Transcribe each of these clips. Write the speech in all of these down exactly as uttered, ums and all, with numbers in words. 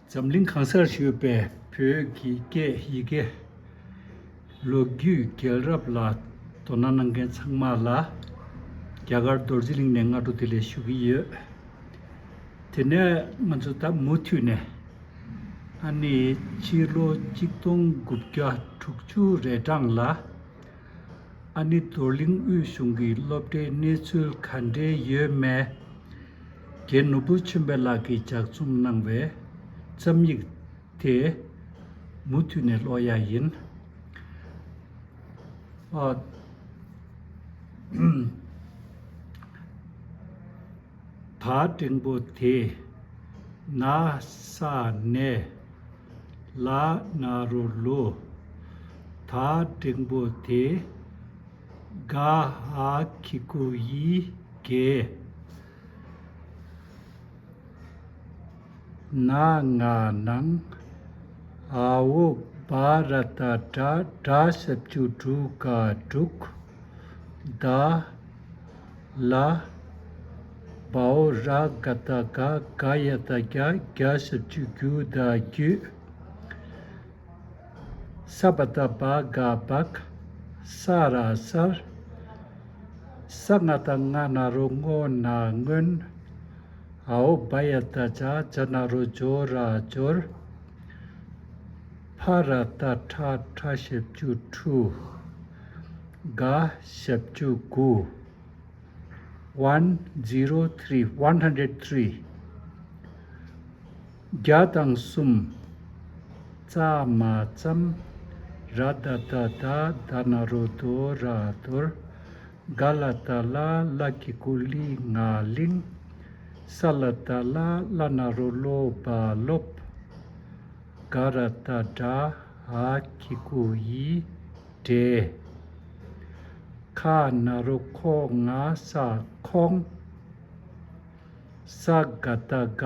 འཛམ་གླིང་གང་སར་བཞུགས་པའི་བོད་ཀྱི་སྐད་ཡི་གེ་ལོ་རྒྱུས་རྒྱལ་རབས་ལ་དོ་སྣང་གནང་མཁན་ཚང་མ་ལ་རྒྱ་གར་རྡོ་རྗེ་གླིང་ནས་སྔ་དྲོ་བདེ་ལེགས་ཞུ་གི་ཡོད། དེ་ནས་ང་ཚོ་ད་མུ་མཐུད་ནས་ཨ་ནི་ཕྱི་ལོ་གཅིག་སྟོང་དགུ་བརྒྱ་དྲུག་ཅུ་རེ་གྲངས་ལ་ཨ་ནི་རྡོར་གླིང་དབུས་གཞུང་གི་སློབ་གྲྭའི་གནས་ཚུལ་ག་འདྲའི་ཡོད་མེད། རྒན་ནོར་བུ་ཆོས་འཕེལ་ལགས་ཀྱིས་ལྗགས་རྩོམ་གནང་བའི་རྩོམ་ཡིག་དེ་མུ་མཐུད་ནས་ཀློག་ཡ་ཡིན། ཨ། ད་འགྲེང་པོ་དེ། ན་ས་ནས། ལ་ན་རོ་ལོ། ད་འགྲེང་པོ་དེ། ག་འ་གི་གུ་འི་གེ། ན་ང་ནང་། འ་འོག་བ་ར་བཏགས་འབྲ། འབྲ་ཞབས་ཀྱུ་འབྲུ་ག་འབྲུག་ད་ལ། བ་འོག་ར་ག་བཏགས་རྒ། རྒ་ཡ་བཏགས་རྒྱ། རྒྱ་ཞབས་ཀྱུ་རྒྱུ་ད་རྒྱུད། ས་བ་བཏགས་སྦ་སྒ་སྦག་ས་ར་སར། ས་ང་བཏགས་སྔ་ན་རོ་སྔོ་ན་སྔོན། འ་འོག་བ་ཡ་བཏགས་བྱ། བྱ་ན་རོ་བྱོ་ར་བྱོར། ཕ་ར་བཏགས་ཕྲ། ཕྲ་ཞབས་ཀྱུ་ཕྲུ། ག་ཞབས་ཀྱུ་གུ། One zero three, one hundred three. བརྒྱ་དང་གསུམ། ཙ་མ་ཙམ། ར་ད་བཏགས་རྡ། དྷ་ན་རོ་དྷོ་ར་དྷོར། ག་ལ་བཏགས་གླ། གླ་གི་གུ་གླི་ང་གླིང་། ས་ལ་བཏགས་སླ། སླ་ན་རོ་སློ་བ་སློབ། ག་ར་བཏགས་གྲ། འ་གི་གུ་འི་འདྲེ། ཁ་ན་རོ་ཁོ་ང་ས་ཁོང་། ས་ག་བཏགས་སྒ། སྒ་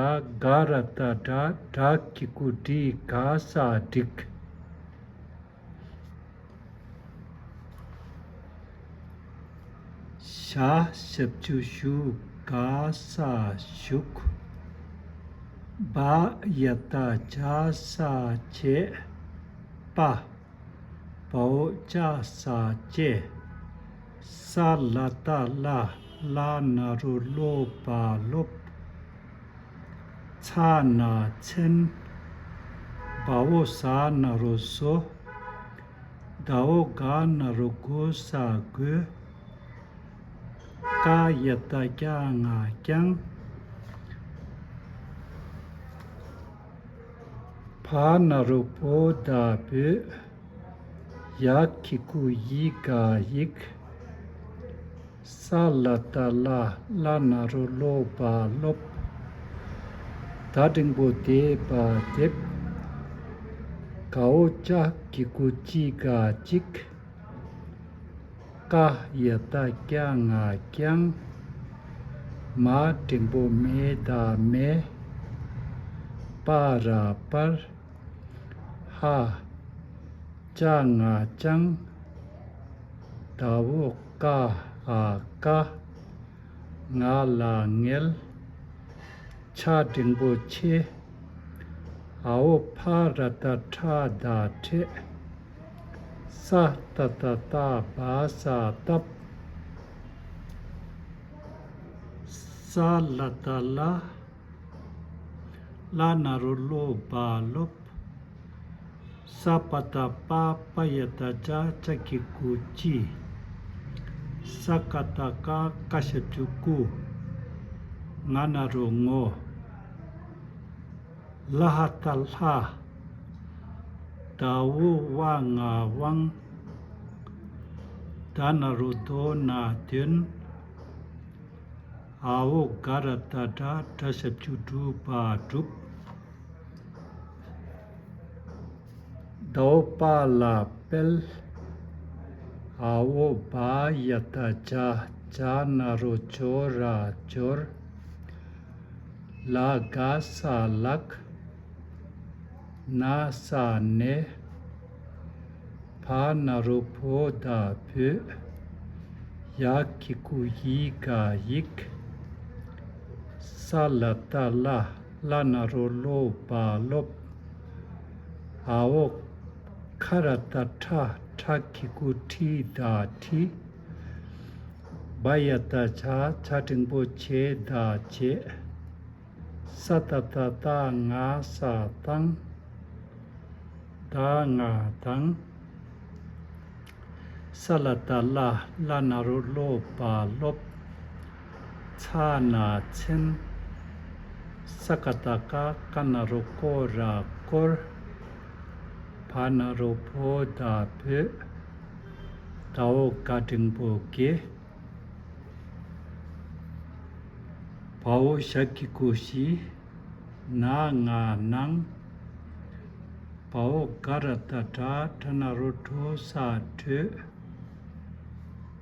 ར་བཏགས་སྒྲ། སྒྲ་གི་གུ་སྒྲི་ག་ས་སྒྲིག། ཞ་ཞབས་ཀྱུ་ཞུ་ག་ས་བཞུགས། བ་ཡ་བཏགས་བྱ་ས་བྱས། པ། བ་འོག་ཅ་ས་བཅས། ས་ལ་བཏགས་སླ། སླ་ན་རོ་སློ་བ་སློབ། ཚ་ན་མཚན། བ་འོག་ཟ་ན་རོ་བཟོ། ད་འོག་ག་ན་རོ་གོ་ས་དགོས། ཀ་ཡ་བཏགས་ཀྱ་ང་རྐྱང་། བ་ན་རོ་བོ་ད་བོད། ཡ་གི་གུ་ཡི་ག་ཡིག་ས་ལ་བཏགས་སླ། སླ་ན་རོ་སློ་བ་སློབ། ད་འགྲེང་པོ་དེ་བ་དེབ། ག་འོག་ཅ་གི་གུ་ཅི་ག་ཅིག་ཀ་ཡ་བཏགས་ཀྱ་ང་རྐྱང་། མ་འགྲེང་པོ་མེ་ད་མེ། པ་ར་པར། ཧ། ཅ་ང་ཅང་། ད་འོག་ཀ་འ་ཀ་ང་ལ་ངལ། ཆ་འགྲེང་པོ་ཆེ། འ་འོག་ཕ་ར་བཏགས་ཕྲ་ད་ཕྲད། ས་ཏ་བཏགས་སྟ་བ་ས་སྟབས། ས་ལ་བཏགས་སླ། སླ་ན་རོ་སློ་བ་སློབ། ས་པ་བཏགས་སྤ། སྤ་ཡ་བཏགས་སྤྱ། སྤྱ་གི་གུ་སྤྱི། ས་ཀ་བཏགས་སྐ། སྐ་ཞབས་ཀྱུ་སྐུ། ང་ན་རོ་ངོ་། ལ་ཧ་བཏགས་ལྷ། ད་འོག་བ་ང་དབང་། ད་ན་རོ་དོ་ན་དོན། འ་འོག་ག་ར་བཏགས་གྲ། གྲ་ཞབས་ཀྱུ་གྲུ་བ་གྲུབ། ད་འོག་པ་ལ་དཔལ། འ་འོག་བ་ཡ་བཏགས་བྱ། བྱ་ན་རོ་བྱོ་ར་བྱོར། ལ་ག་ས་ལགས། ན་ས་ནས། བ་ན་རོ་བོ་ད་བོད། ཡ་གི་གུ་ཡི་ག་ཡིག་ས་ལ་བཏགས་སླ། ལ་ན་རོ་ལོ་བ་ལོབ། འ་འོག་ཁ་ར་བཏགས་ཁྲ། ཁྲ་གི་གུ་ཁྲི་ད་ཁྲིད། བ་ཡ་བཏགས་བྱ། བྱ་འགྲེང་བུ་བྱེ་ད་བྱེད། ས་ཏ་བཏགས་སྟ། ང་ས་བཏང་། ད་ང་དང་། ས་ལ་བཏགས་སླ། སླ་ན་རོ་སློ་བ་སློབ། ཚ་ན་མཚན། ས་ཀ་བཏགས་སྐ། སྐ་ན་རོ་སྐོ་ར་སྐོར། བ་ན་རོ་བོ་ད་བོད། ད་འོག་ག་འགྲེང་བུ་དགེ། བ་འོག་ཞ་གི་གུ་ཞི། ན་ང་ནང་། བ་འོག་ག་ར་བཏགས་གྲ། གྲ་ན་རོ་གྲོ་ས་གྲོས།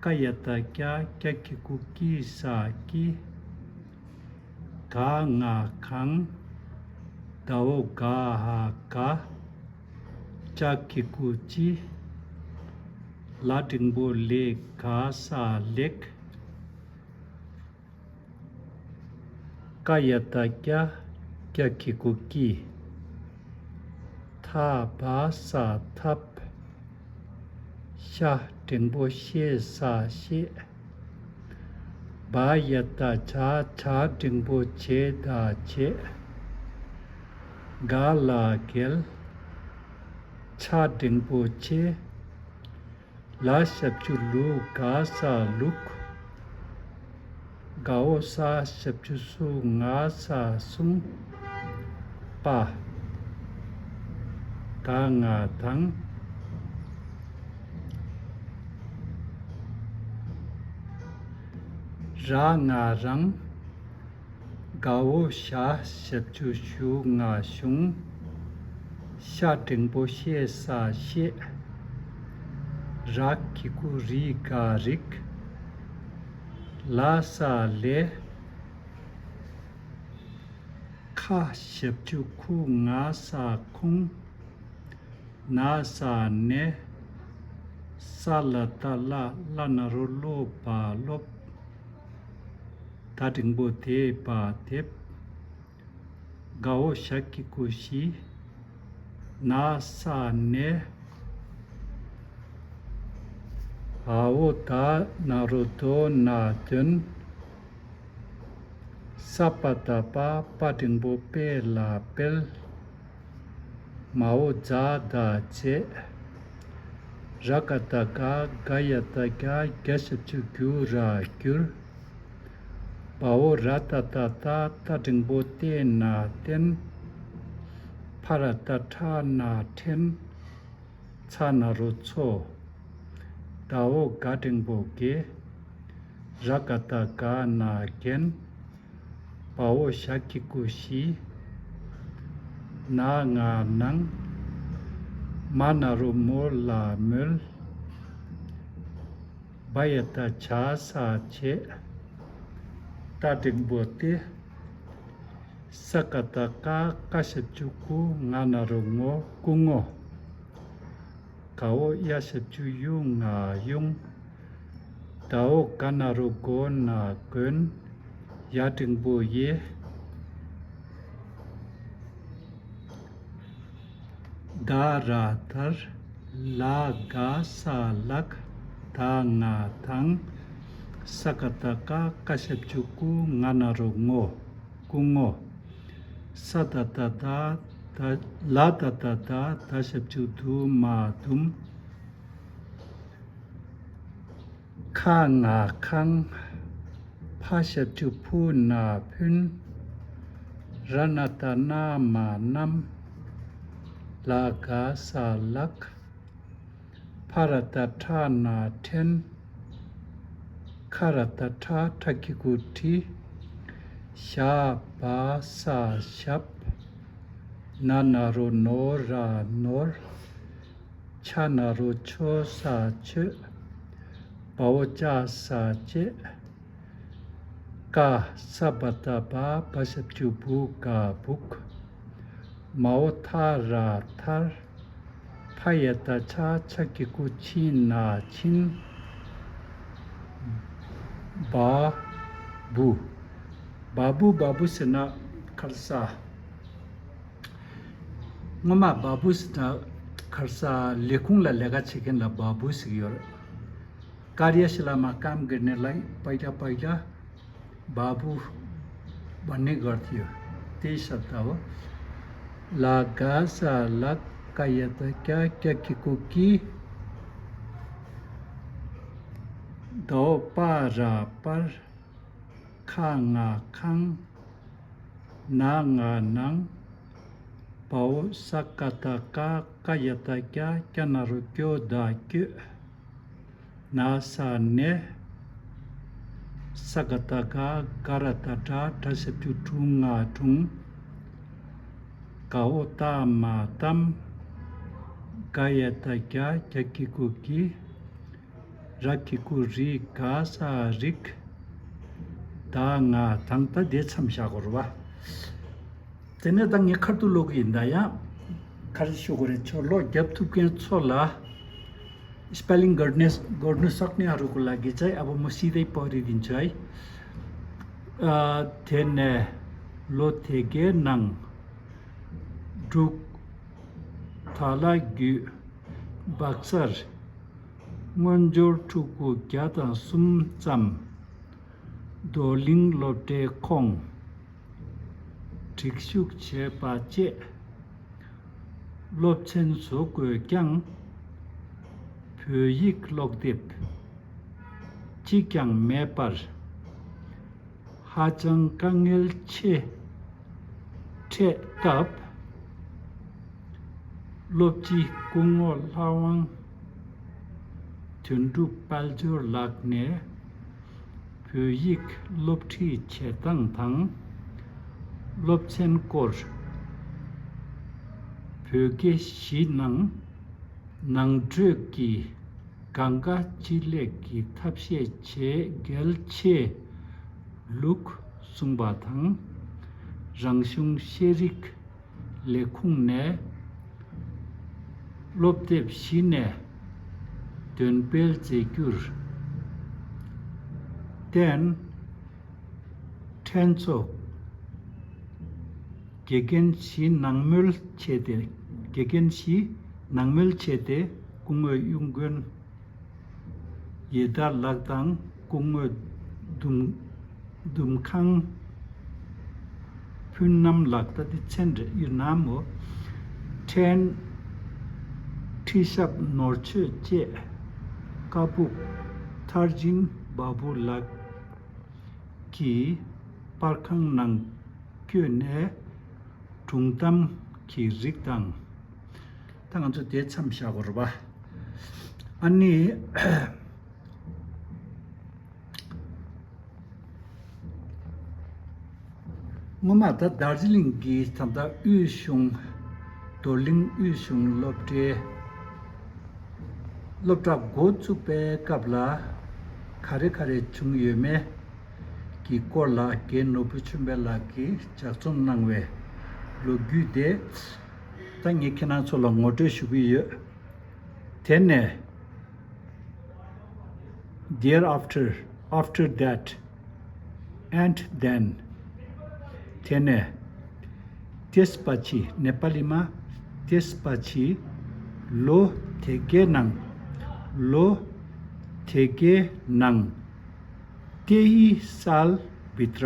ཀ་ཡ་བཏགས་ཀྱ། ཀྱ་གི་གུ་ཀྱི་ས་ཀྱིས། ག་ང་གང་། ད་འོག་ག་འ་ག། ཅ་གི་གུ་ཅི། ལ་འགྲེང་བུ་ལེ་ག་ས་ལེགས། ཀ་ཡ་བཏགས་ཀྱ། ཀྱ་གི་གུ་ཀྱི། ཐ་བ་ས་ཐབས། ཤ་འགྲེང་བུ་ཤེ་ས་ཤེས། བ་ཡ་བཏགས་བྱ། བྱ་འགྲེང་བུ་བྱེ་ད་བྱེད། ག་ལ་རྒྱལ། ཆ་འགྲེང་བུ་ཆེ། ལ་ཞབས་ཀྱུ་ལུ་ག་ས་ལུག། ག་འོག་ས་ཞབས་ཀྱུ་སུ། ང་ས་གསུང་། པ། ད་ང་དང་། ར་ང་རང་། ག་འོག་ཞ་ཞབས་ཀྱུ་ཞུ། ང་བྱུང་། ཤ་འགྲེང་བུ་ཤེ་ས་ཤེས། ར་གི་གུ་རི་ག་རིགས། ལ་ས་ལས། ཁ་ཞབས་ཀྱུ་ཁུ། ང་ས་ཁུང་། ན་ས་ནས། ས་ལ་བཏགས་སླ། སླ་ན་རོ་སློ་བ་སློབ། ད་འགྲེང་བུ་དེ་བ་དེབ། ག་འོག་ཞ་གི་གུ་ཞི། ན་ས་ནས། འ་འོག་ད་ན་རོ་དོ་ན་དོན། ས་པ་བཏགས་སྤ། པ་འགྲེང་བུ་པེ་ལ་སྤེལ། མ་འོག་ཛ་ད་མཛད། ར་ག་བཏགས་རྒ། རྒ་ཡ་བཏགས་རྒྱ། རྒྱ་ཞབས་ཀྱུ་རྒྱུ་ར་བསྒྱུར། བ་འོག་ར་ཏ་བཏགས་རྟ། ཏ་འགྲེང་བུ་ཏེ་ན་བརྟེན། ཕ་ར་བཏགས་ཕྲ། ན་ཕྲན། ཚ་ན་རོ་མཚོ། ད་འོག་ག་འགྲེང་བུ་དགེ། ར་ག་བཏགས་རྒ། ན་རྒན། བ་འོག་ཞ་གི་གུ་ཞི། ན་ང་ནང་། མ་ན་རོ་མོ་ལ་མོལ། བ་ཡ་བཏགས་བྱ་ས་བྱེད། ཏ་འགྲེང་བུ་ཏེ། ས་ཀ་བཏགས་སྐ། སྐ་ཞབས་ཀྱུ་སྐུ། ང་ན་རོ་ངོ། སྐུ་ངོ། ག་འོག་ཡ་ཞབས་ཀྱུ་ཡུ། ང་ཡུང་། ད་འོག་ག་ན་རོ་གོ་ན་དགོན། ཡ་འགྲེང་བུ་ཡེ། ད་ར་དར། ལ་ག་ས་ལགས། ད་ང་དང་། ས་ཀ་བཏགས་སྐ། སྐ་ཞབས་ཀྱུ་སྐུ། ང་ན་རོ་ངོ། སྐུ་ངོ། ས་ད་བཏགས་སྡ། ད། ལ་ད་བཏགས་སྡ། ད་ཞབས་ཀྱུ་དུ། མ་དུམ། ཁ་ང་ཁང་། ཕ་ཞབས་ཀྱུ་ཕུ། ན་ཕུན། ར་ན་བཏགས་རྣ། མ་རྣམས། ལ་ག་ས་ལགས། ཕ་ར་བཏགས་ཕྲ། ན་ཕྲན། ཁ་ར་བཏགས་ཁྲ། ཁྲ་གི་གུ་ཁྲི། ཞ་བ་ས་ཞབས། ན་ན་རོ་ནོ་ར་ནོར། ཆ་ན་རོ་ཆོ་ས་ཆོད། བ་འོག་ཅ་ས་བཅད། ཀ་ས་བ་བཏགས་སྦ། བ་ཞབས་ཀྱུ་བུ། ག་སྦུག། མ་འོག་ཐ་ར་ཐར། ཕ་ཡ་བཏགས་ཕྱ། ཆ་གི་གུ་ཕྱི་ན་ཕྱིན། བ་བུ། བ་བུ་བ་བུ་ཟེར་ན་ཁར་ས། སྔོན་མ་བ་བུ་ཟེར་ན་ཁར་ས་ལས་ཁུངས་ལ་ལས་ཀ་བྱེད་མཁན་ལ་བ་བུ་ཟེར་གྱི་ཡོད་རེད། कार्यालयमा काम गर्नेलाई पहिला पहिला बाबु भन्ने गर्थ्यो। त्यही शब्द हो। ल गा सा ला, का या त क्या, क्या कि को कि, द पा रा पर, खा ङा खाङ, ना ङा नाङ, पाओ सा का ता का, का या ता क्या, क्या ना रो क्यो दा क्यो, ना सा ने, सा का ता गा, गा रा ता ड्रा, ड्रा से टू टू ङा टुङ, गाओ ता मा ताम, गा या ता क्या, क्या कि को कि, ར་གི་གུ་རི་ག་ས་རིག་ད་ང་དང་ད་དེ་མཚམས་བཞག་གོ་ར་བ། དེ་ནས་ད་ངས་ཁ་ཐུག་ཀློག་གི་ཡིན། ད་ཡང་ག་རེ་ཞུ་དགོས་རེད། ཁྱོད་ཀློག་རྒྱབ་ཐུབ་མཁན་ཚོ་ལ་स्पेलिङ गर्नु, गर्नु सक्नेहरूको लागि चाहिँ अब म सिधै पढिदिन्छु है। अ, དེ་ནས་ལོ་དེ་གའི་ནང་འབྲུག་ཐ་ལ་བརྒྱུད་བག་གསར་སྔོན་འབྱོར་ཕྲུ་གུ་བརྒྱ་དང་གསུམ་ཙམ་རྡོར་གླིང་སློབ་གྲྭའི་ཁོངས་སྒྲིག་ཞུགས་བྱས་པ་བཅས། སློབ་ཚན་བཟོ་དགོས་ཀྱང་བོད་ཡིག་ཀློག་དེབ་གཅིག་ཀྱང་མེད་པར། ཧ་ཅང་དཀའ་ངལ་ཆེ་འཕྲད་སྐབས། སློབ་སྤྱི་སྐུ་ངོ་ལྷ་དབང་དོན་གྲུབ་དཔལ་འབྱོར་ལགས་ནས་བོད་ཡིག་སློབ་ཁྲིད་བྱེད་སྟངས་དང་། སློབ་ཚན་སྐོར་བོད་སྐད་གཞི་ནང་ནང་འགྲོས་ཀྱི་གང་ག་ཅི་ལེགས་ཀྱི་ཐབས་ཤེས་བྱེད་གལ་ཆེ་ལུགས་གསུངས་པ་དང་། རང་གཞུང་ཤེས་རིག་ལས་ཁུངས་ནས་སློབ་དེབ་གཞི་ནས་འདོན་སྤེལ་མཛད་རྒྱུར་བརྟེན། ཕྲན་ཚོ་དགེ་རྒན་གཞི་ནང་མོལ་བྱས་ཏེ། དགེ་རྒན་གཞི་ནང་མོལ་བྱས་ཏེ། སྐུ་ངོ་གཡུ་མགོན་ཡེ་དར་ལགས་དང་སྐུ་ངོ་དུམ་དུམ་ཁང་ཕུན་ནམ་ལགས། ད་དེ་མཚན་རེད། གཡུ་ནམ་མོ། ཕྲན་ཁྲི་ཞབས་ནོར་ཆོས་བཅས་ཀ་སྦུག་མཐར་ཕྱིན་བ་བུ་ལགས་ཀྱིས་པར་ཁང་ནང་བསྐྱོད་ནས་སྒྲུང་གཏམ་གྱི་རིགས་དང་། ད་ང་ཚོ་དེ་མཚམས་བཞག་དགོས་རེད་པ། ཨ་ནི། སྔོན་མ་ད་དར་ཇི་ལིང་གི་ད་ལྟ་དབུས་གཞུང་། རྡོར་གླིང་དབུས་གཞུང་སློབ་གྲྭའི་སློབ་གྲྭ་འགོ་བཙུགས་པའི་སྐབས་ལ་ག་རེ་ག་རེ་བྱུང་ཡོད་མེད་ཀྱི་སྐོར་ལ་རྒན་ནོར་བུ་ཆོས་འཕེལ་ལགས་ཀྱིས་ལྗགས་རྩོམ་གནང་བའི་ལོ་རྒྱུས་དེ། ད་ངས་ཁྱེད་རང་ཚོ་ལ་ངོ་སྤྲོད་ཞུ་གི་ཡོད། དེ་ནས། Thereafter, after that, and then. དེ་ནས། त्यसपछि, नेपालीमा त्यसपछि, ལོ་དེ་གའི་ནང་། ལོ་དེ་གའི་ནང་། त्यही सालभित्र,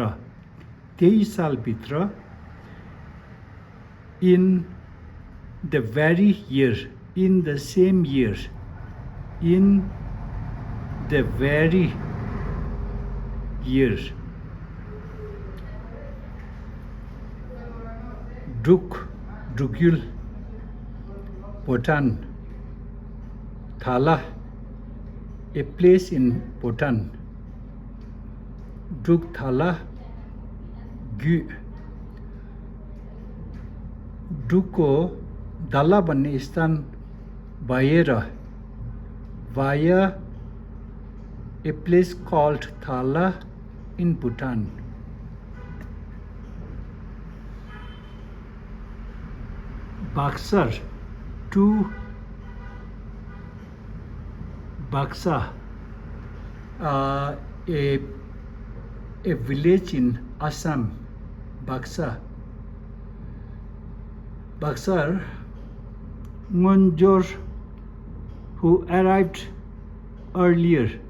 त्यही सालभित्र, in the very year, in the same year, in the very year. འབྲུག་འབྲུག་ཡུལ། བྷོ་ཊན། ཐ་ལ། A place in Bhutan. འབྲུག་ཐ་ལ་བརྒྱུད། འབྲུག་གོ། ད་ལ་བ་ནི་སྟན་བ་ཡེ་ར། Via a place called Thala in Bhutan. Baksar to Baksa, uh, a, a village in Assam, Baksa. Baksar Ngonjor, who arrived earlier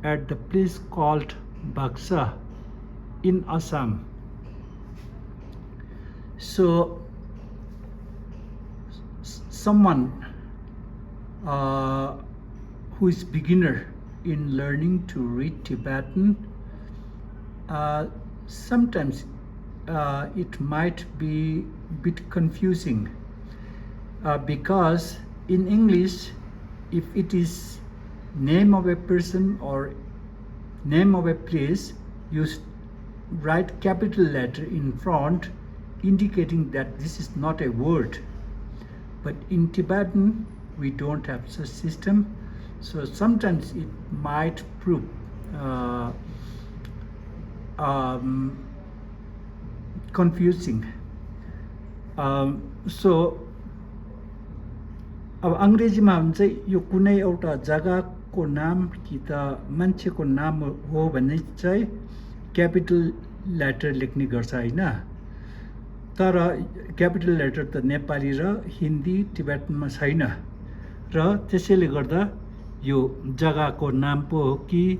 at the place called Baksa in Assam. So, s- someone uh, who is beginner in learning to read Tibetan, uh, sometimes uh, it might be bit confusing uh, because in English, if it is name of a person or name of a place, you s- write capital letter in front, indicating that this is not a word. But in Tibetan, we don't have such system, so sometimes it might prove uh, um, confusing. Um, so, अब अंग्रेजीमा हुन्छ, यो कुनै एउटा जग्गाको नाम कि त मान्छेको नाम हो भने चाहिँ capital letter लेख्ने गर्छ, होइन? तर capital letter त नेपाली र हिन्दी, टिबेटनमा छैन। र त्यसैले गर्दा यो जग्गाको नाम पो हो कि,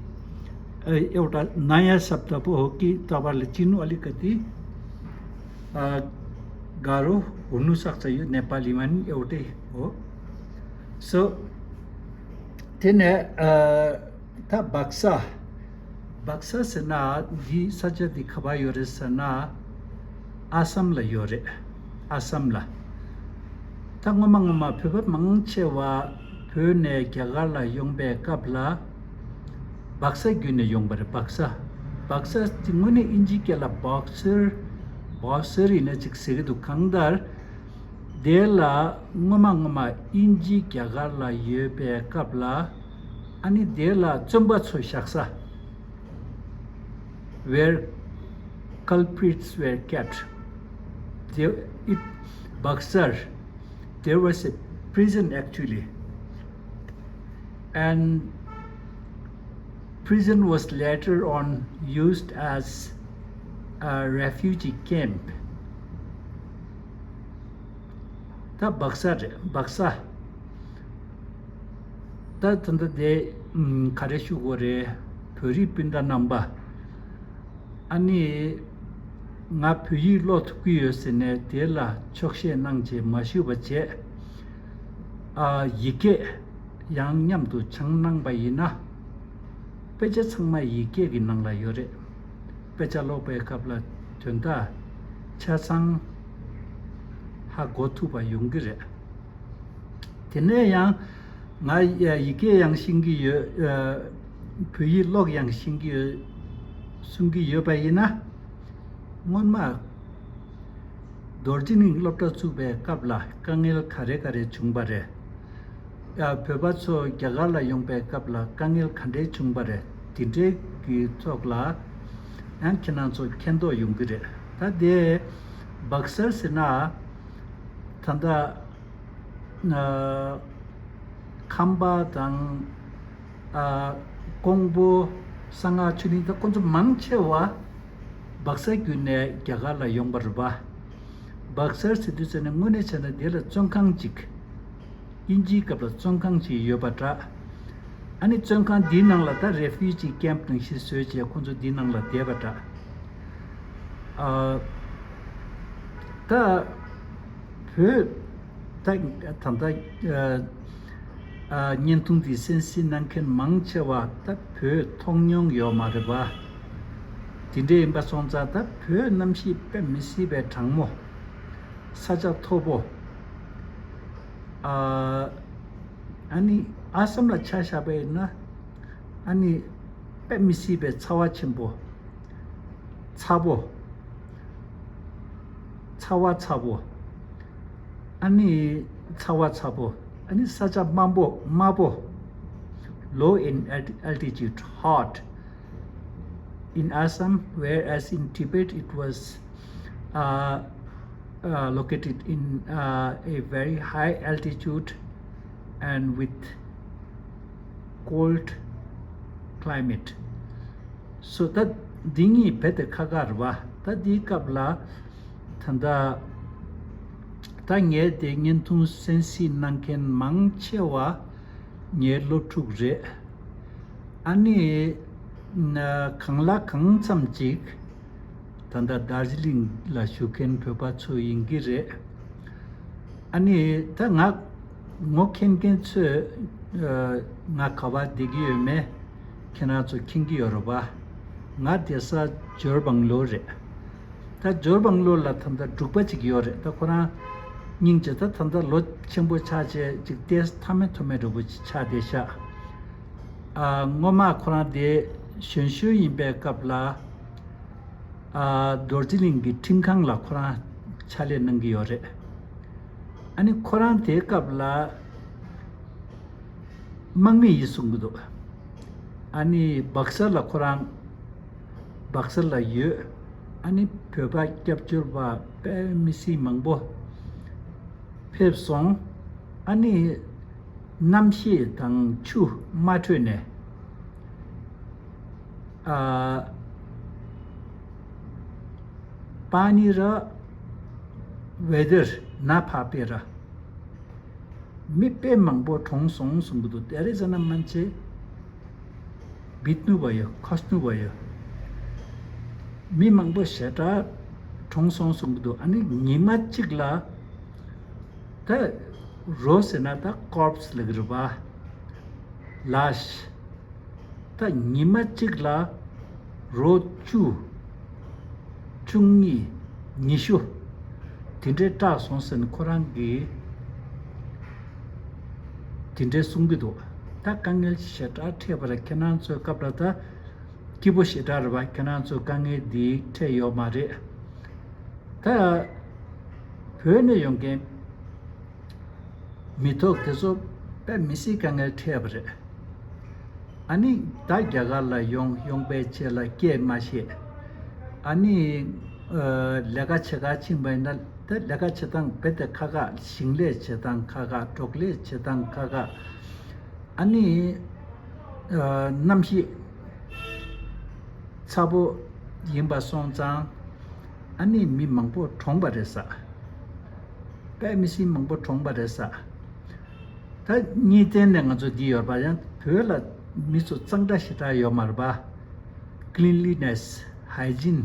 ए, एउटा नयाँ शब्द पो हो कि, तपाईँहरूले चिन्नु अलिकति अ, गाह्रो हुनसक्छ। यो नेपालीमा नि एउटै हो। So, त्यही नै, अ, ད་བག་ས། བག་ས་ཟེར་ན་འདི་ས་ཆ་འདི་ག་པར་ཡོད་རེད་ཟེར་ན། ཨ་སམ་ལ་ཡོད་རེད། ཨ་སམ་ལ། ད་སྔོན་མ་སྔོན་མ་བོད་པ་མང་ཆེ་བ་བོད་ནས་རྒྱ་གར་ལ་ཡོང་པའི་སྐབས་ལ། བག་ས་བརྒྱུད་ནས་ཡོང་པ་རེད། བག་ས། བག་ས་དེ་དངོས་གནས་དབྱིན་ཇིའི་སྐད་ལ་བོག་སར། བོག་སར་ཡིན་ན་ཅིག་ཟེར་གྱི་འདུག་གང་ལྟར། དེ་ལ་སྔོན་མ་སྔོན་མ་དབྱིན་ཇི་རྒྱ་གར་ལ་ཡོད་པའི་སྐབས་ལ། ཨ་ནི་དེ་ལ་བཙོན་པ་ཚོ་བཞག་ས། Where culprits were kept. There, it, Baksar, there was a prison actually. And prison was later on used as a refugee camp. ད་བག་ས་རེད། བག་ས། ད་ད་ལྟ་དེ་ཨམ་ག་རེ་ཞུ་དགོས་རེད། བོད་རིགས་སྤུན་ཟླ་རྣམ་པ། ཨ་ནི། ང་བོད་ཡིག་ཀློག་ཐུབ་ཀྱི་ཡོད་ཟེར་ནས་དེ་ལ་ཆོག་ཤེས་གནང་བྱས་མ་ཞུས་པ་བྱས། ཨ། ཡི་གེ་ཡང་མཉམ་དུ་སྦྱང་གནང་པ་ཡིན་ན། དཔེ་ཆ་ཚང་མ་ཡི་གེ་གི་ནང་ལ་ཡོད་རེད། དཔེ་ཆ་ཀློག་པའི་སྐབས་ལ་དོན་དག་ཆ་ཚང་ཧ་གོ་ཐུབ་པ་ཡོང་གི་རེད། དེ་ནས་ཡང་ང་ཡི་གེ་ཡང་ཤེས་ཀྱི་ཡོད། ཨ། བོད་ཡིག་ཀློག་ཡང་ཤེས་ཀྱི་ཡོད་གསུང་གི་ཡོད་པ་ཡིན་ན། སྔོན་མ་རྡོ་རྗེ་གླིང་སློབ་གྲྭ་བཙུགས་པའི་སྐབས་ལ་དཀའ་ངལ་ག་རེ་ག་རེ་བྱུང་པ་རེད། ཡ། བོད་པ་ཚོ་རྒྱ་གར་ལ་ཡོང་པའི་སྐབས་ལ་དཀའ་ངལ་ག་འདྲས་བྱུང་པ་རེད། དེ་འདྲས་ཀྱི་ཐོག་ལ་ཡང་ཁྱེད་རང་ཚོ་མཁྱེན་རྟོགས་ཡོང་གི་རེད། ད་དེ་བག་སར་ཟེར་ན། ད་ལྟ་ཨ། ཁམས་པ་དང་། ཨ། ཀོང་པོ། གསང་སྔགས་ཆོས་གླིང་། ད་ཁོང་ཚོ་མང་ཆེ་བ་བག་ས་བརྒྱུད་ནས་རྒྱ་གར་ལ་ཡོང་པ་རེད་པ། བག་སར་ཟེར་དུས་ཙམ་ནས་དངོས་གནས་བྱས་ན་དེ་ལ་བཙོན་ཁང་ཅིག་དབྱིན་ཇིའི་སྐབས་ལ་བཙོན་ཁང་ཅིག་ཡོད་པ་འདྲ། ཨ་ནི་བཙོན་ཁང་འདིའི་ནང་ལ་ད་refugee camp་ནང་བཞིན་བཟོས་བྱས་ཁོང་ཚོ་འདིའི་ནང་ལ་བསྡད་པ་འདྲ། ཨ། ད་བོད། ད་ད་ལྟ་ཨ། ཨ། བརྙན་ཐུང་འདི་གསན་གཟིགས་གནང་མཁན་མང་ཆེ་བ་ད་བོད་མཐོང་མྱོང་ཡོད་མ་རེད་པ། དེ་འདྲ་ཡིན་པ་སོང་ཙང་ད་བོད་གནམ་གཤིས་དཔེ་མི་སྲིད་པའི་གྲང་མོ། ས་ཆ་མཐོ་པོ། ཨ། ཨ་ནི་ཨ་སམ་ལ་ཆ་བཞག་པ་ཡིན་ན། ཨ་ནི་དཔེ་མི་སྲིད་པའི་ཚ་བ་ཆེན་པོ། ཚ་པོ། ཚ་བ་ཚ་པོ། ཨ་ནི་ཚ་བ་ཚ་པོ། ཨ་ནི་ས་ཆ་དམའ་པོ། དམའ་པོ། Low in alt- altitude, hot in Assam, whereas in Tibet it was uh, uh, located in uh, a very high altitude and with cold climate. So ད་འདི་གཉིས་རྦད་དེ་ཁ་ཁ་རེད་པ། ད་འདིའི་སྐབས་ལ་ད་ལྟ་ ད་ངས་དེ་བརྙན་ཐུང་གསན་གཟིགས་གནང་མཁན་མང་ཆེ་བ་ངའི་སློབ་ཕྲུག་རེད། ཨ་ནི་ན་གང་ལ་གང་འཚམ་ཅིག་ད་ལྟ་དར་ཇི་ལིང་ལ་བཞུགས་མཁན་བོད་པ་ཚོ་ཡིན་གྱི་རེད། ཨ་ནི་ད་ང་ངོ་མཁྱེན་མཁན་ཚོས་ཨ་ང་ག་པར་བསྡད་ཀྱི་ཡོད་མེད་ཁྱེད་རང་ཚོ་མཁྱེན་གྱི་ཡོད་རེད་པ། ང་བསྡད་ས་ཇོར་བང་ལོར་རེད། ད་ཇོར་བང་ལོར་ལ་ད་ལྟ་འབྲུག་པ་ཅིག་ཡོད་རེད། ད་ཁོ་རང་སྙིང་རྗེ། ད་ད་ལྟ་ལོ་ཆེན་པོ་ཆགས་བྱས་ཅིག་ཏོག་ཙམ་མཐོ་དམན་མཐོ་དམན་འདྲ་པོ་ཅིག་ཆགས་བསྡད་ཤག་ཨ་སྔོན་མ་ཁོ་རང་དེ་གཞོན་གཞོན་ཡིན་པའི་སྐབས་ལ་ཨ་རྡོ་རྗེ་གླིང་གི་ཁྲིམས་ཁང་ལ་ཁོ་རང་ཕྱག་ལས་གནང་གི་ཡོད་རེད། ཨ་ནི་ཁོ་རང་དེའི་སྐབས་ལ་དམག་མི་ཡིན་གསུང་གི་འདུག་ཨ་ནི་སྦག་ས་ལ་ཁོ་རང་སྦག་ས་ལ་ཡོད། ཨ་ནི་བོད་པ་སྐྱབས་བཅོལ་བ་དཔེ་མི་སྲིད་མང་པོ་ཕེབས་སོང་། ཨ་ནི་གནམ་གཤིས་དང་ཆུ་མ་འཕྲོད་ནས་ཨ་པ་ནི་ར་ཝེ་དར་ན་ཕ་པེ་ར་མི་དཔེ་མང་པོ་གྲོངས་སོང་གསུང་གི་འདུག་དེ་རེད་ཟེར་ན་མན་ཆད་བིད་ནུ་བ་ཡོད། ཁོས་ནུ་བ་ཡོད། མི་མང་པོ་ཞེ་དྲག་གྲོངས་སོང་གསུང་གི་འདུག་ཨ་ནི་ཉི་མ་གཅིག་ལ་ད་རོ་ཟེར་ན་ད་ཀོར་པ་སི་ལབ་ཀྱི་རེད་པ། ལཱཤ། ད་ཉི་མ་གཅིག་ལ་རོ་བཅུ། བཅུ་གཉིས། ཉི་ཤུ། དེ་འདྲའི་སྐྲག་སོང་ཟེར་ནས་ཁོ་རང་གིས་དེ་འདྲའི་གསུང་གི་འདུག་ད་དཀའ་ངལ་ཞེ་དྲག་འཕྲད་པ་རེད། ཁྱེད་རང་ཚོའི་སྐབས་ལ་ད་སྐྱིད་པོ་ཞེ་དྲག་རེད་པ། ཁྱེད་རང་ཚོ་དཀའ་ངལ་འདི་འཕྲད་ཡོད་མ་རེད། ད་བོད་ནས་ཡོང་མཁན་མི་ཐོག་དེ་ཚོ་དཔེ་མི་སྲིད་དཀའ་ངལ་འཕྲད་པ་རེད། ཨ་ནི་ད་རྒྱ་གར་ལ་ཡོང་ཡོང་པའི་རྗེས་ལ་སྐད་མ་བཤད། ཨ་ནི་ཨ་ལས་ཀ་བྱེད་གར་ཕྱིན་པ་ཡིན་ན་ད་ལས་ཀ་བྱེད་སྟངས་རྦད་དེ་ཁག་ཁག་ཞིང་ལས་བྱེད་སྟངས་ཁག་ཁག་འབྲོག་ལས་བྱེད་སྟངས་ཁག་ཁག་ཨ་ནི་ཨ་གནམ་གཤིས་ཚ་པོ་ཡིན་པ་སོང་ཙང་ཨ་ནི་མི་མང་པོ་གྲོངས་པ་རེད་ས། དཔེ་མི་སྲིད་མང་པོ་གྲོངས་པ་རེད་ས། ད་གཉིས་སྟེང་ནས་ང་ཚོ་འདི་ཡོད་པ་ཡང་བོད་ལ་མི་ཚོ་གཙང་སྦྲ་ཞེ་དྲག་ཡོད་མ་རེད་པ། ཀི་ལིན་ལི་ནེ་སི། ཧའི་ཇིན།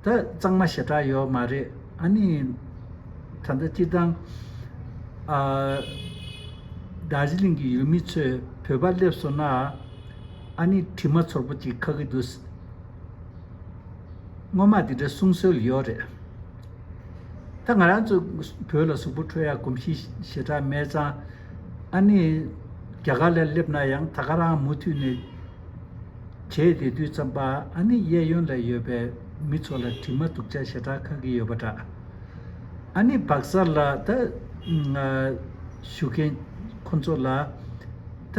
ད་གཙང་མ་ཞེ་དྲག་ཡོད་མ་རེད། ཨ་ནི་ད་ལྟ་སྤྱིར་བཏང་ཨ་དར་ཇི་ལིང་གི་ཡུལ་མི་ཚོས་བོད་པ་སླེབས་སོང་ན་ཨ་ནི་དྲི་མ་ཚོར་པོ་ཅིག་ཁ་གི་འདུག་སྔོན་མ་དེ་འདྲ་གསུང་སྲོལ་ཡོད་རེད། ད་ང་རང་ཚོ་བོད་ལ་གཟུགས་པོ་འཕྲོད་ཡག་གོམས་གཤིས་ཞེ་དྲག་མེད་ཙང་། ཨ་ནི་རྒྱ་གར་ལ་སླེབས་ན་ཡང་ད་ག་རང་མུ་མཐུད་ནས་བྱས་བསྡད་དུས་ཙམ་པ། ཨ་ནི་གཡས་གཡོན་ལ་ཡོད་པའི་མི་ཚོ་ལ་དྲི་མ་སྡུག་ཅག་ཞེ་དྲག་ཁ་གི་ཡོད་པ་འདྲ། ཨ་ནི་སྦག་ས་ལ་ད་ང་བཞུགས་མཁན་ཁོ་ཚོ་ལ་ད་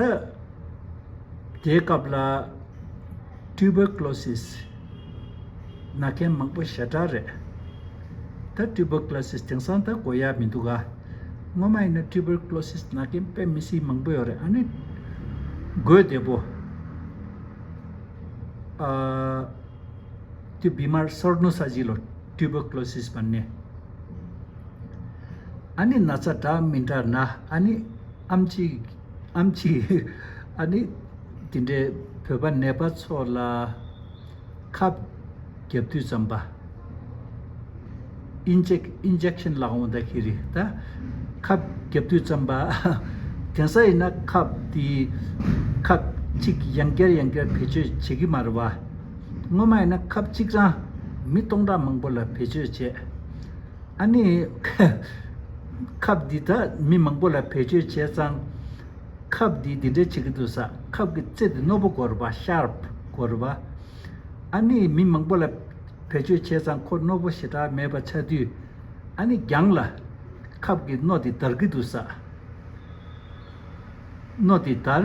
དེའི་སྐབས་ལ་ཊུ་བར་ཀུ་ལོ་སིས་ན་མཁན་མང་པོ་ཞེ་དྲག་རེད། ད་ཊུ་བར་ཀུ་ལོ་སིས་དེང་སང་ད་འགོས་ཡག་མི་འདུག་ག་སྔོན་མ་ཡིན་ན་ཊུ་བར་ཀུ་ལོ་སིས་ན་མཁན་དཔེ་མི་སྲིད་མང་པོ་ཡོད་རེད། ཨ་ནི་འགོས་བདེ་པོ། ཨ་དེ་བི་མར་སར་ནོ་ས་ཇི་ལོ་ཊུ་བར་ཀུ་ལོ་སིས་པ་ནས། ཨ་ནི་ན་ཚ་འདྲ་མི་འདྲ་ན་ཨ་ནི་ཨམ་ཆི་ཨམ་ཆི་ཨ་ནི་དེ་འདྲའི་བོད་པ་ནད་པ་ཚོ་ལ་ཁབ་རྒྱབ་དུས་ཙམ་པ། ཨིན་ཇེག་ཨིན་ཇེག་ཤན་ལབ་འོང་ད་ཁི་རི་ད་ཁབ་རྒྱབ་དུས་ཙམ་པ། དེང་སང་ཡིན་ན་ཁབ་དེ་ཁབ་གཅིག་ཡང་བསྐྱར་ཡང་བསྐྱར་བེད་སྤྱོད་བྱེད་ཀྱི་མ་རེད་བ། སྔོན་མ་ཡིན་ན་ཁབ་གཅིག་རང་མི་སྟོང་ཕྲག་མང་པོ་ལ་བེད་སྤྱོད་བྱས། ཨ་ནི་ཁབ་འདི་ད་མི་མང་པོ་ལ་བེད་སྤྱོད་བྱས་ཙང་ཁབ་འདི་འདི་འདྲ་བྱེད་ཀྱི་འདུག་ས། ཁབ་ཀྱི་རྩེ་འདི་རྣོ་པོ་དགོས་རེད་པ། ཤར་པ་དགོས་རེད་པ། ཨ་ནི་མི་མང་པོ་ལ་བེད་སྤྱོད་བྱས་ཙང་ཁོ་རྣོ་པོ་ཞེ་དྲག་མེད་པ་ཆགས་དུས་ཨ་ནི་རྒྱང་ལ་ཁབ་ཀྱི་རྣོ་འདི་འདར་གྱི་འདུག་ས། རྣོ་འདི་འདར།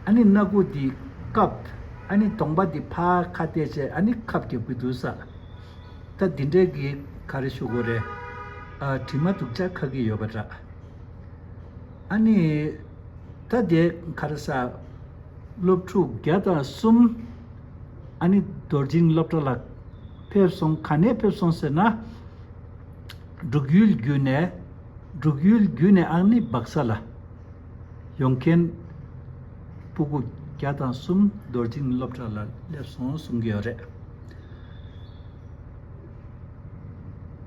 ཨ་ནི་སྣ་ཁུག་འདི་བཀབ། ཨ་ནི་གདོང་པ་འདི་ཕར་ཁ་གཏད་བྱས་ཨ་ནི་ཁབ་རྒྱབ་ཀྱི་འདུག་ས། ད་འདི་འདྲའི་གི་ག་རེ་ཞུ་དགོས་རེད། ཨ་དྲི་མ་སྡུག་ཅག་ཁ་གི་ཡོད་པ་འདྲ། ཨ་ནི་ད་དེ་ག་རེ་ཟ། སློབ་ཕྲུག་བརྒྱ་དང་གསུམ་ཨ་ནི་རྡོ་རྗེ་གླིང་སློབ་གྲྭ་ལ་ཕེབས་སོང་། ག་ནས་ཕེབས་སོང་ཟེར་ན། འབྲུག་ཡུལ་བརྒྱུད་ནས། འབྲུག་ཡུལ་བརྒྱུད་ནས་ཨ་ནི་སྦག་ས་ལ་ཡོང་མཁན་སྤུ་གུ་བརྒྱ་དང་གསུམ་རྡོར་གཅིག་སློབ་གྲྭ་ལ་སླེབས་སོང་གསུང་གི་ཡོད་རེད།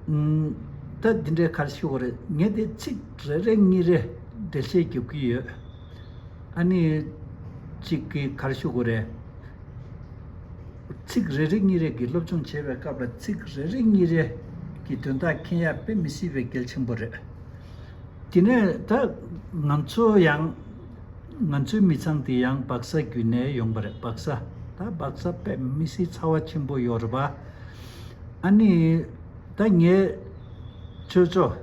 ཨུམ། ད་འདི་འདྲའི་ག་རེ་ཞུ་དགོས་རེད། ངས་དེ་ཚིག་རེ་རེ་གཉིས་རེ་འགྲེལ་བཤད་རྒྱབ་ཀྱི་ཡོད། ཨ་ནི་གཅིག་གི་ག་རེ་ཞུ་དགོས་རེད། ཚིག་རེ་རེ་གཉིས་རེ་གི་སློབ་སྦྱོང་བྱེད་པའི་སྐབས་ལ་ཚིག་རེ་རེ་གཉིས་རེ་གི་དོན་དག་མཁྱེན་ཡ་དཔེ་མི་སྲིད་པའི་གལ་ཆེན་པོ་རེད། དེ་ནས་ད་ང་ཚོ་ཡང་། ང་ཚོའི་མི་ཚང་དེ་ཡང་སྦག་ས་བརྒྱུད་ནས་ཡོང་པ་རེད། སྦག་ས། ད་སྦག་ས་དཔེ་མི་སྲིད་ཚ་བ་ཆེན་པོ་ཡོད་རེད་པ། ཨ་ནི་ད་ངས་ཆོས་ཕྱོགས་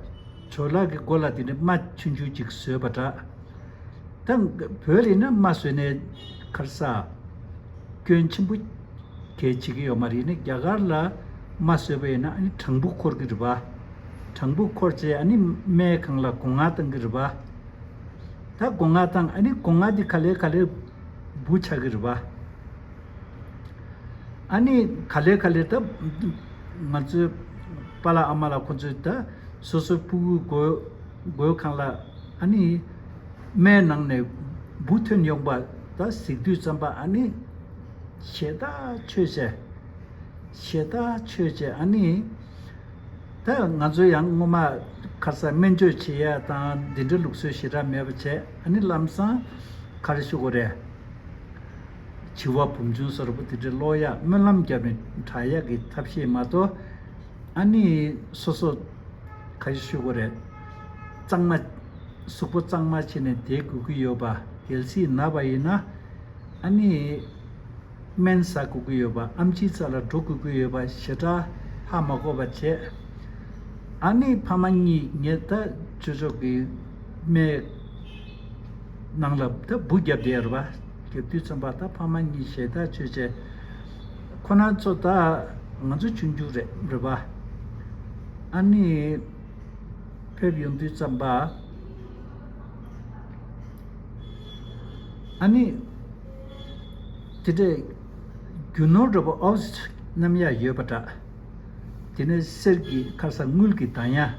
ཇོ་ལགས་ཀྱི་མགོ་ལ་དེ་འདྲའི་རྨ་ཆུང་ཆུང་ཅིག་བཟོས་པ་འདྲ། ད་བོད་ལ་ཡིན་ན་རྨ་བཟོས་ནས་ཁར་ས་སྐྱོན་ཆེན་པོ་གལ་བྱེད་ཀྱི་ཡོད་མ་རེད། ནི་རྒྱ་གར་ལ་རྨ་བཟོས་པ་ཡིན་ན་ཨ་ནི་སྦྲང་བུ་འཁོར་གྱི་རེད་པ། སྦྲང་བུ་འཁོར་བྱས་ཨ་ནི་སྨན་ཁང་ལ་སྒོ་ང་བཏང་གི་རེད་པ། ད་སྒོ་ང་བཏང་ཨ་ནི་སྒོ་ང་འདི་ག་ལེ་ག་ལེ་འབུ་ཆགས་ཀྱི་རེད་པ། ཨ་ནི་ག་ལེ་ག་ལེ་ད་ང་ཚོའི་པཱ་ལགས་ཨ་མ་ལགས་ཁོང་ཚོས་ད་སོ་སོའི་སྤུ་གུའི་མགོ་མགོ་ཁང་ལ་ཨ་ནི་སྨན་ནང་ནས་འབུ་ཐོན་ཡོང་པ་ད་གཟིགས་དུས་ཙམ་པ་ཨ་ནི་ཞེ་ད་ཆོས་བྱས། ཞེ་ད་ཆོས་བྱས་ཨ་ནི། ད་ང་ཚོ་ཡང་སྔོན་མ་ཁ་སང་སྨན་བཅོས་བྱེད་ཡ་དང་འདི་འདྲའི་ལུགས་སྲོལ་ཞེ་དྲག་མེད་པ་བྱས། ཨ་ནི་ལམ་སང་ག་རེ་ཞུ་དགོས་རེད། བྱི་བ་བུམ་ཆུང་སོགས་པོ་དེ་འདྲའི་སློག་ཡ་སྨོན་ལམ་བརྒྱབ་ནས་དྲག་ཡ་གི་ཐབས་ཤེས་མ་གཏོགས། ཨ་ནི་སོ་སོ་ག་རེ་ཞུ་དགོས་རེད། གཙང་མ། གཟུགས་པོ་གཙང་མ་བྱས་ནས་བསྡད་དགོས་ཀྱི་ཡོད་པ། གལ་སྲིད་ན་བ་ཡིན་ན། ཨ་ནི། སྨན་ཟ་དགོས་ཀྱི་ཡོད་པ། ཨེམ་ཆིའི་རྩ་ལ་འགྲོ་དགོས་ཀྱི་ཡོད་པ་ཞེ་དྲག་ཧ་མ་གོ་བ་བྱས། ཨ་ནི་ཕ་མ་གཉིས་ངས་ད་ཅོ་ཅོ་གི་སྨན་ནང་ལ་ད་འབུ་བརྒྱབ་བསྡད་ཡོད་རེད་པ། བརྒྱབ་དུས་ཙམ་པ་ད་ཕ་མ་གཉིས་ཞེ་དྲག་ཆོས་བྱས། ཁོ་ན་ཚོ་ད་ང་ཚོ་ཆུང་ཆུང་རེད་རེད་པ། ཨ་ནི། ཕེབས་ཡོང་དུས་ཙམ་པ། ཨ་ནི། དེ་འདྲའི་རྒྱུ་ནོར་འདྲ་པོ་ཨོ་སྣམ་ཡག་ཡོད་པ་འདྲ། དེ་ནས་གསེར་གྱི་ཁ་ས་དངུལ་གྱི་གདངས་ཡག་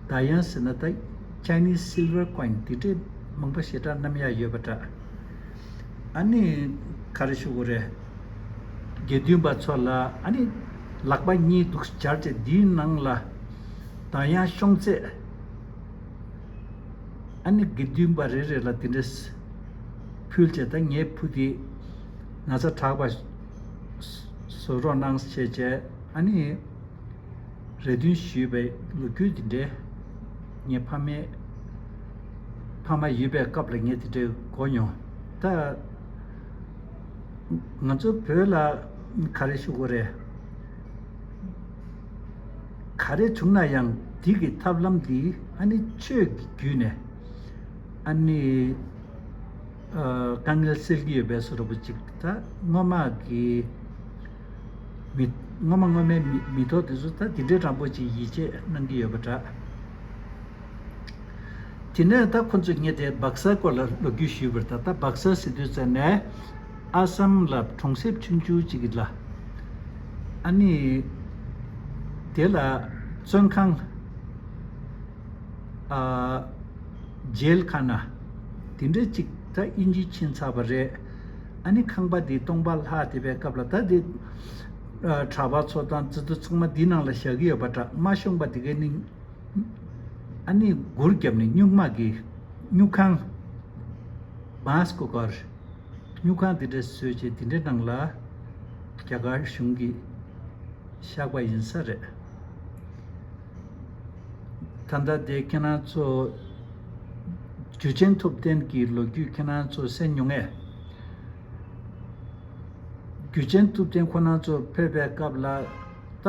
གདངས་ཡག་ཟེར་ན་ད་Chinese silver coin དེ་འདྲའི་མང་པོ་ཞེ་དྲག་བསྣམས་ཡག་ཡོད་པ་འདྲ། ཨ་ནི་ག་རེ་ཞུ་དགོས་རེད། དགེ་འདུན་པ་ཚོ་ལ་ཨ་ནི་ལག་པ་གཉིས་འདུག་སྦྱར་བྱས་འདིའི་ནང་ལ་གདངས་ཡག་ཤོང་ཚད། ཨ་ནི་དགེ་འདུན་པ་རེ་རེ་ལ་འདི་འདྲས་ཕུལ་བྱས། ད་ངའི་བུ་འདི་ན་ཚ་དྲག་པ་བཟོ་རོགས་གནང་བྱས་བྱས། ཨ་ནི་རེ་འདུན་ཞུས་པའི་ལོ་རྒྱུས་འདི་འདྲས་ངའི་ཕ་མའི་ཕ་མ་ཡོད་པའི་སྐབས་ལ་ངས་འདི་འདྲས་གོ་མྱོང་། ད་ང་ཚོ་བོད་ལ་ག་རེ་ཞུ་དགོས་རེད། ག་རེ་བྱུང་ན་ཡང་འདི་གི་ཐབས་ལམ་འདི་ཨ་ནི་ཆོས་ཀྱི་བརྒྱུད་ནས་ཨ་ནི་ཨ་དཀའ་ངལ་སེལ་གྱི་ཡོད་པའི་བཟོ་འདྲ་པོ་ཅིག་ད་སྔོན་མ་གི་མི་སྔོན་མ་སྔོན་མའི་མི་མི་ཐོག་དེ་ཚོ་ད་འདི་འདྲའི་དྲང་པོ་ཅིག་ཡིད་ཆེས་གནང་གི་ཡོད་པ་འདྲ། དེ་ནས་ད་ཁོ་ཚོས་ངས་དེ་སྦག་སའི་སྐོར་ལ་ལོ་རྒྱུས་ཞུས་པར། ད་ད་སྦག་ས་ཟེར་དུས་ཙམ་ནས་ཨ་སམ་ལ་གྲོང་གསེབ་ཆུང་ཆུང་ཅིག་ལ་ཨ་ནི་དེ་ལ་བཙོན་ཁང་ཨ་ཇེལ་ཁ་ན་དེ་འདྲ་ཅིག་ད་དབྱིན་ཇི་ཕྱིན་ཚར་བ་རེད། ཨ་ནི་ཁང་པ་དེ་སྟོང་པ་ལྷག་བསྡད་པའི་སྐབས་ལ་ད་དེ་གྲྭ་པ་ཚོ་དང་ཙི་ཏུ་ཚང་མ་འདི་ནང་ལ་བཞག་གི་ཡོད་པ་འདྲ། མ་ཤོང་པ་དེ་གའི་ནི། ཨ་ནི་སྒོར་བརྒྱབ་ནས་སྨྱུག་མ་གི་སྨྱུག་ཁང་། བཱས་ཀོ་ཀར། སྨྱུག་ཁང་དེ་འདྲ་བཟོས་བྱས་དེ་འདྲའི་ནང་ལ་རྒྱ་གར་གཞུང་གིས་བཞག་པ་ཡིན་ས་རེད། ད་ལྟ་དེ་ཁྱེད་རང་ཚོ་རྒྱུ་ཆེན་ཐུབ་བསྟན་གྱི་ལོ་རྒྱུས་ཁྱེད་རང་ཚོ་གསན་མྱོང་ངས། རྒྱུ་ཆེན་ཐུབ་བསྟན་ཁོ་རང་ཚོ་ཕེབས་པའི་སྐབས་ལ་ད།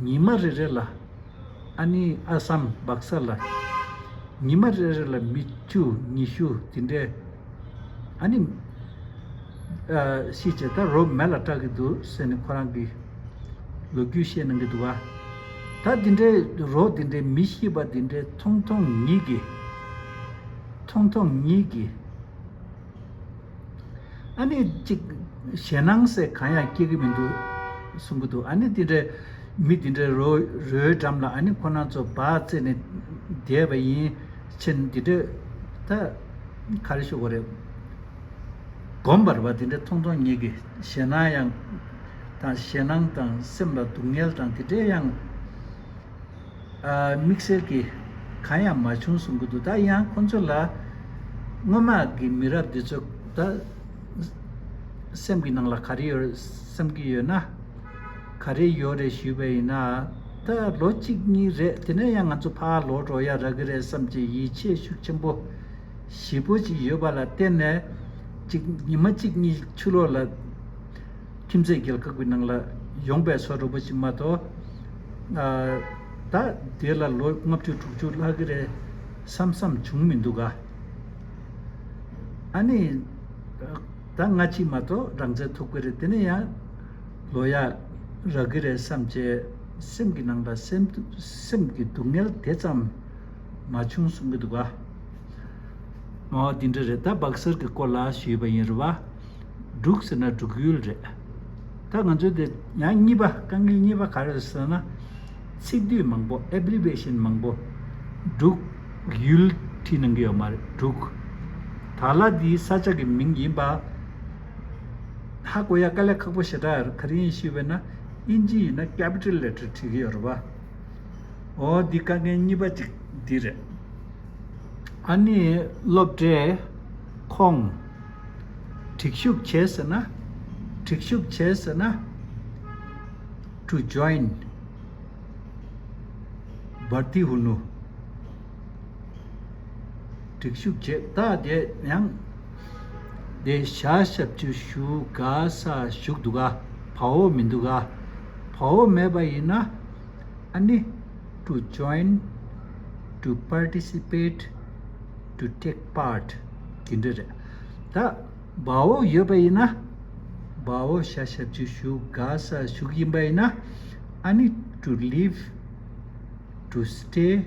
ཉི་མ་རེ་རེ་ལ་ཨ་ནི་ཨ་སམ་སྦག་ས་ལ་ཉི་མ་རེ་རེ་ལ་མི་བཅུ་ཉི་ཤུ་དེ་འདྲའི་ཨ་ནི་ཤི་བྱས་ད་རོ་མེ་ལ་སྐྲག་གི་འདུག་ཟེར་ནས་ཁོ་རང་གིས་ལོ་རྒྱུས་བཤད་གནང་གི་འདུག་བ། ད་དེ་འདྲའི་རོ་དེ་འདྲའི་མི་ཤི་བ་དེ་འདྲའི་ཐུང་ཐུང་ཉིད་ཀྱིས་ཐུང་ཐུང་ཉིད་ཀྱིས། ཨ་ནི་གཅིག་ཞེད་སྣང་ཟེར་གང་ཡང་སྐྱེ་གི་མི་འདུག་གསུང་གི་འདུག་ཨ་ནི་དེ་འདྲའི་ མི་འདི་འདྲ་རོ་རོའི་འགྲམ་ལ་ཨ་ནི་ཁོ་རང་ཚོ་བག་བཙལ་ནས་བསྡད་པ་ཡིན་ཕྱིན་འདི་འདྲ་ད་ག་རེ་ཞུ་དགོས་རེད། གོམས་པར་བ་འདི་འདྲ་མཐོང་མཐོང་ཉིད་ཀྱི་ཞེད་སྣང་ཡང་དང་ཞེད་སྣང་དང་སེམས་ལ་སྡུག་བསྔལ་དང་འདི་འདྲའི་ཡང་དམིགས་བསལ་གྱི་གང་ཡང་མ་བྱུང་གསུང་གི་འདུག་ད་ཡང་ཁོང་ཚོ་ལ་སྔོན་མ་གི་མི་རབས་འདི་ཚོ་ད་སེམས་ཀྱི་ནང་ལ་ག་རེ་ཡོད་བསམ་གྱི་ཡོད་ན། ག་རེ་ཡོད་རེད་ཞུས་པ་ཡིན་ན། ད་ལོ་གཅིག་གཉིས་རེད། དེ་ནས་ཡང་ང་ཚོ་ཕར་ལོག་འགྲོ་ཡ་རག་གི་རེད་བསམ་གྱི་ཡིད་ཆེས་ཤུགས་ཆེན་པོ་ཞེ་པོ་ཅིག་ཡོད་པ་ལ་བརྟེན་ནས། གཅིག་ཉི་མ་གཅིག་གཉིས་ཕྱི་ལོགས་ལ་ཁྱིམ་མཚེས་རྒྱལ་ཁབ་ཀྱི་ནང་ལ་ཡོང་པའི་བཟོ་འདྲ་པོ་ཅིག་མ་གཏོགས། ཨ། ད་དེ་ལ་ལོ་ལྔ་བཅུ་དྲུག་ཅུ་ལྷག་གི་རེད་བསམ་བསམ་བྱུང་མི་འདུག་ག་ཨ་ནི། ད་སྔ་ཕྱི་མ་གཏོགས་རང་བཙན་ཐོབ་ཀྱི་རེད། དེ་ནས་ཡང་ལོག་ཡ་རག་གི་རེད་བསམ་བྱས་སེམས་ཀྱི་ནང་ལ་སེམས་སེམས་ཀྱི་སྡུག་བསྔལ་དེ་ཙམ་མ་བྱུང་གསུང་གི་འདུག་ག་འོ་འདི་འདྲ་རེད། ད་བག་གསར་གྱི་སྐོར་ལ་ཞུས་པ་ཡིན་རེད་བ། འབྲུག་ཟེར་ན་འབྲུག་ཡུལ་རེད། ད་ང་ཚོའི་དེ་ཡང་གཉིས་པ་དཀའ་ངལ་གཉིས་པ་ག་རེ་རེད་ཟེར་ན། ཚིག་སྡུད་མང་པོ་abbreviation མང་པོ། འབྲུག་ཡུལ་བྲིས་གནང་གི་ཡོད་མ་རེད། འབྲུག་ད་ལ་འདིའི་ས་ཆ་གི་མིང་ཡིན་པ། ཧ་གོ་ཡ་དཀའ་ལས་ཁག་པོ་ཞེ་དྲག་ག་རེ་ཡིན་ཞུས་པས་ན། དབྱིན་ཇི་ཡིན་ན་capital letter བྲིས་གི་ཡོད་རེད་བ། འོ་འདི་དཀའ་ངལ་གཉིས་པ་ཅིག་འདི་རེད། ཨ་ནི་སློབ་གྲྭའི་ཁོངས་སྒྲིག་ཞུགས་བྱས་ཟེར་ན། སྒྲིག་ཞུགས་བྱས་ཟེར་ན། to join བར་ཏི་ཧུ་ནུ། སྒྲིག་ཞུགས་བྱས་ད་དེ་ཡང་། དེ་ཞ་ཞབས་ཀྱུ་ཞུ་ག་ས་ཞུགས་འདུག་ག་བའོ་མི་འདུག་ག་བའོ་མེད་པ་ཡིན་ན། ཨ་ནི། to join, to participate, to take part དེ་འདྲ་རེད། ད་བའོ་ཡོད་པ་ཡིན་ན། བའོ་ཞ་ཞབས་ཀྱུ་ཞུ་ག་ས་ཞུགས་ཡིན་པ་ཡིན་ན། ཨ་ནི། to live, to stay,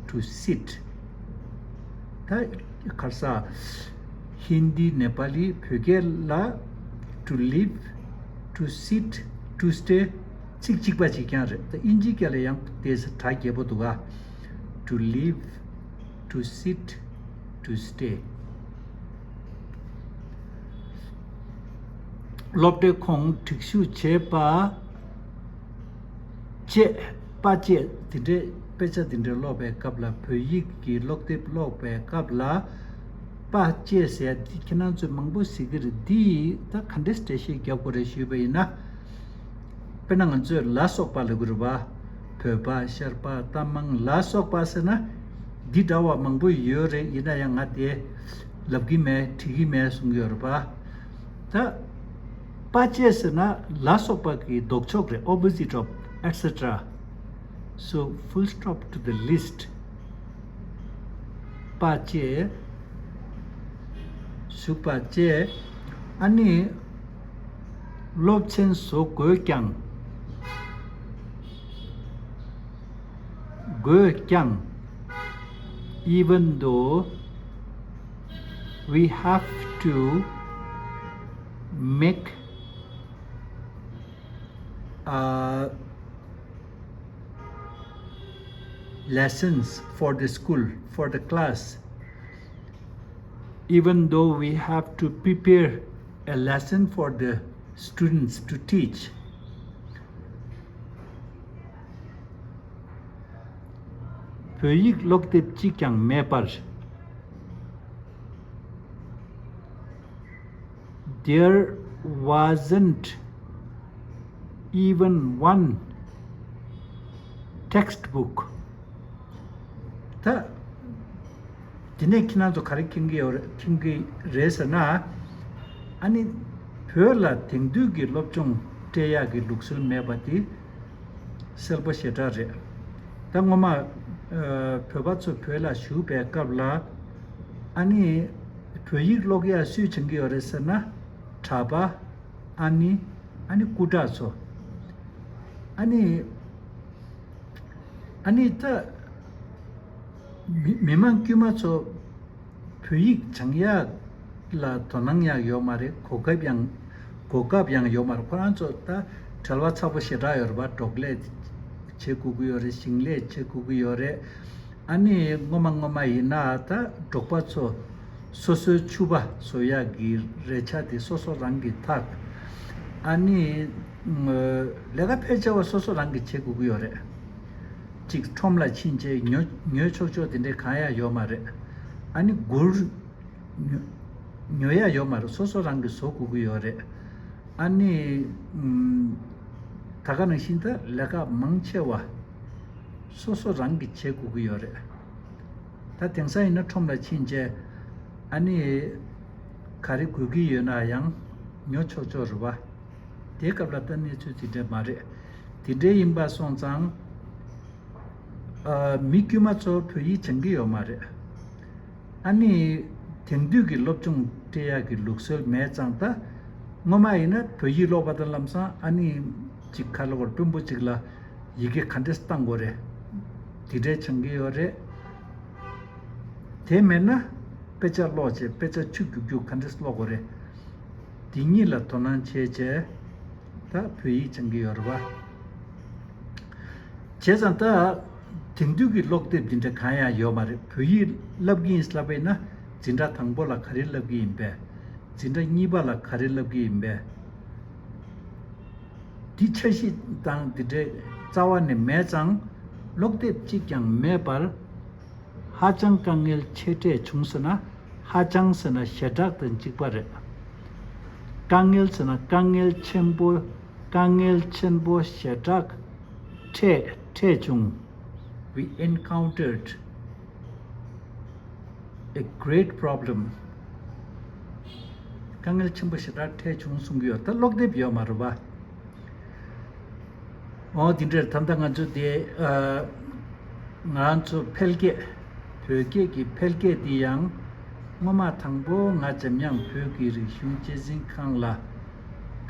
to sit ད་ག་རེ་ཟ། ཧིན་དི་ནེ་པ་ལི་བོད་སྐད་ལ། to live, to sit, to stay ཚིག་གཅིག་པ་གཅིག་རྐྱང་རེད། ད་དབྱིན་ཇིའི་སྐད་ལ་ཡང་དེ་སྒྲ་རྒྱས་པོ་འདུག་ག to live, to sit, to stay སློབ་གྲྭའི་ཁོངས་སྒྲིག་ཞུགས་བྱས་པ་བཅས། པ་བཅས་དེ་འདྲའི་དཔེ་ཆ་དེ་འདྲའི་ཀློག་པའི་སྐབས་ལ། བོད་ཡིག་གི་ཀློག་དེབ་ཀློག་པའི་སྐབས་ལ། པ་བཅས་ཟེར་འདི་ཁྱེད་རང་ཚོས་མང་པོ་གཟིགས་ཀྱི་རེད། འདི་ད་ག་འདྲས་འགྲེལ་བཤད་རྒྱབ་དགོས་རེད་ཞུས་པ་ཡིན་ན། དཔེར་ན་ང་ཚོས་ལ་སོགས་པ་ལབ་ཀྱི་རེད་པ། བོད་པ་ཤར་པ་རྟ་མང་ལ་སོགས་པ་ཟེར་ན། འདི་འདྲ་བ་མང་པོ་ཡོད་རེད། ཡིན་ན་ཡང་ང་དེ་ལབ་ཀྱི་མེད་བྲིས་ཀྱི་མེད་གསུང་གི་ཡོད་རེད་པ། ད་པ་བཅས་ཟེར་ན་ལ་སོགས་པ་གི་ལྡོག་ཕྱོགས་རེད། opposite of, et cetera. So, full stop to the list. པ་བཅས། ཞུགས་པ་བཅས། ཨ་ནི། སློབ་ཚན་བཟོ་དགོས་ཀྱང་། དགོས་ཀྱང་། Even though we have to make, uh, lessons for the school, for the class, even though we have to prepare a lesson for the students to teach. བོད་ཡིག་ཀློག་དེབ་གཅིག་ཀྱང་མེད་པར། There wasn't even one textbook. ད། དེ་ནས་ཁྱེད་རང་ཚོ་ག་རེ་མཁྱེན་གྱི་ཡོད་རེད། མཁྱེན་གྱི་རེད་ཟེར་ན། ཨ་ནི། བོད་ལ་དེང་དུས་ཀྱི་སློབ་སྦྱོང་སྤྲད་ཡག་གི་ལུགས་སྲོལ་མེད་པ་དེ། གསལ་པོ་ཞེ་དྲག་རེད། ད་སྔོན་མ། ཨ། བོད་པ་ཚོ་བོད་ལ་བཞུགས་པའི་སྐབས་ལ། ཨ་ནི། བོད་ཡིག་ཀློག་ཡག་སུས་སྦྱང་གི་ཡོད་རེད་ཟེར་ན། གྲྭ་པ། ཨ་ནི། ཨ་ནི་སྐུ་དྲག་ཚོ། ཨ་ནི། ཨ་ནི་ད། མི་མི་མང་དཀྱུས་མ་ཚོ། བོད་ཡིག་སྦྱང་ཡག་ལ་དོ་སྣང་ཡང་ཡོད་མ་རེད། གོ་སྐབས་ཡང་། གོ་སྐབས་ཡང་ཡོད་མ་རེད། ཁོ་རང་ཚོ་ད་ བྲེལ་བ་ཚ་པོ་ཞེ་དྲག་ཡོད་རེད་པ། འབྲོག་ལས་བྱེད་དགོས་ཀྱི་ཡོད་རེད། ཞིང་ལས་བྱེད་དགོས་ཀྱི་ཡོད་རེད། ཨ་ནི་སྔོན་མ་སྔོན་མ་ཡིན་ན་ད་འབྲོག་པ་ཚོ་སོ་སོའི་ཕྱུ་པ་བཟོ་ཡག་གི་རས་ཆ་དེ་སོ་སོ་རང་གིས་འཐག་ཨ་ནི་ལས་ཀ་ཕལ་ཆེ་བ་སོ་སོ་རང་གིས་བྱེད་དགོས་ཀྱི་ཡོད་རེད། གཅིག་ཁྲོམ་ལ་ཕྱིན་བྱས་ཉོ་ཉོ་ཆོག་ཆོག་དེ་འདྲའི་གང་ཡང་ཡོད་མ་རེད། ཨ་ནི་སྒུར་ཉོ་ཉོ་ཡ་ཡོད་མ་རེད། སོ་སོ་རང་གིས་བཟོ་དགོས་ཀྱི་ཡོད་རེད། ཨ་ནི་ཨམ། ད་ག་ནང་བཞིན་ད་ལས་ཀ་མང་ཆེ་བ་སོ་སོ་རང་གིས་བྱེད་དགོས་ཀྱི་ཡོད་རེད། ད་དེང་སང་ཡིན་ན་ཁྲོམ་ལ་ཕྱིན་བྱས་ཨ་ནི་ག་རེ་དགོས་ཀྱི་ཡོད་ན་ཡང་ཉོ་ཆོག་ཆོག་རེད་བ། དེའི་སྐབས་ལ་ད་གནས་ཚུལ་དེ་འདྲ་མ་རེད། དེ་འདྲ་ཡིན་པ་སོང་ཙང་། ཨ། མི་དཀྱུས་མ་ཚོ་བོད་ཡིག་སྦྱང་གི་ཡོད་མ་རེད། ཨ་ནི། དེང་དུས་ཀྱི་སློབ་སྦྱོང་སྤྲད་ཡག་གི་ལུགས་སྲོལ་མེད་ཙང་ད། སྔོན་མ་ཡིན་ན་བོད་ཡིག་ཀློག་པ་དང་ལམ་སང་ཨ་ནི། ཅིག་ཁ་ལོ་བར་དཔོན་པོ་ཅིག་ལ་ཡི་གེ་ག་འདྲས་བཏང་དགོས་རེད། དེ་འདྲས་སྦྱང་གི་ཡོད་རེད། དེ་མེད་ན། དཔེ་ཆ་ཀློག་བྱས་དཔེ་ཆ་ཆུ་རྒྱུག་རྒྱུག་ག་འདྲས་ཀློག་དགོས་རེད། དེ་གཉིས་ལ་དོ་སྣང་བྱས་བྱས། ད་བོད་ཡིག་སྦྱང་གི་ཡོད་རེད་བ། བྱས་ཙང་ད་དེང་དུས་ཀྱི་ཀློག་དེབ་འདི་འདྲ་གང་ཡང་ཡོད་མ་རེད། བོད་ཡིག་བསླབ་ཀྱི་ཡིན་ལབ་པ་ཡིན་ན་འཛིན་གྲྭ་དང་པོ་ལ་ག་རེ་བསླབ་ཀྱི་ཡིན་པས། འཛིན་གྲྭ་གཉིས་པ་ལ་ག་རེ་བསླབ་ཀྱི་ཡིན་པས། འདི་འཆར་གཞི་དང་འདི་འདྲའི་རྩ་བ་ནས་མེད་ཙང་ཀློག་དེབ་གཅིག་ཀྱང་མེད་པར། ཧ་ཅང་དཀའ་ངལ་ཆེ་གྲས་བྱུང་ཟེར་ན། ཧ་ཅང་ཟེར་ན་ཞེ་དྲག་དང་གཅིག་པ་རེད། དཀའ་ངལ་ཟེར་ན་དཀའ་ངལ་ཆེན་པོ། དཀའ་ངལ་ཆེན་པོ་ཞེ་དྲག་འཕྲད་འཕྲད་བྱུང་། We encountered a great problem. དཀའ་ངལ་ཆེན་པོ་ཞེ་དྲག་འཕྲད་བྱུང་གསུང་གི་ཡོད། ད་ཀློག་དེབ་ཡོད་མ་རེད་པ། འོ་དེ་འདྲར་ད་ལྟ་ང་ཚོ་དེ་ཨ། ང་རང་ཚོ་འཕེལ་རྒྱས། བོད་སྐད་ཀྱི་འཕེལ་རྒྱས་འདི་ཡང་སྔོན་མ་དང་པོ་ང་འཇམ་དབྱངས་བོད་ཀྱི་རིག་གཞུང་གཅེས་འཛིན་ཁང་ལ་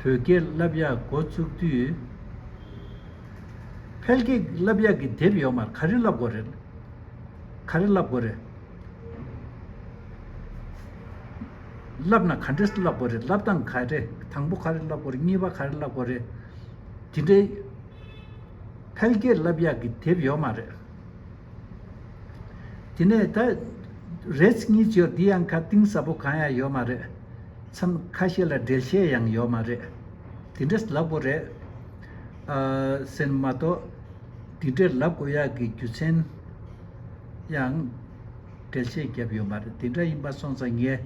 བོད་སྐད་བསླབ་ཡག་འགོ་བཙུགས་དུས། འཕེལ་རྒྱས་བསླབ་ཡག་གི་དེབ་ཡོད་མ་རེད། ག་རེ་བསླབ་དགོས་རེད། ག་རེ་བསླབ་དགོས་རེད། བསླབ་ན་ག་འདྲས་བསླབ་དགོས་རེད། བསླབ་སྟངས་ག་རེ། དང་པོ་ག་རེ་བསླབ་དགོས་རེད། གཉིས་པ་ག་རེ་བསླབ་དགོས་རེད། དེ་འདྲའི་འཕེལ་རྒྱས་བསླབ་ཡག་གི་དེབ་ཡོད་མ་རེད། དེ་ནས་ད་རེས་གཉིས་ཡོད། འདི་ཡང་ཁ་གཏིང་ཟབ་པོ་གང་ཡང་ཡོད་མ་རེད། མཚམས་ཁ་ཤས་ལ་འགྲེལ་བཤད་ཡང་ཡོད་མ་རེད། དེ་འདྲས་ལབ་དགོས་རེད། ཨ། ཟེར་མ་གཏོགས། དེ་འདྲས་ལབ་དགོས་ཡག་གི་རྒྱུ་མཚན་ཡང་འགྲེལ་བཤད་བརྒྱབ་ཡོད་མ་རེད། དེ་འདྲ་ཡིན་པ་སོང་ཙང་ངས་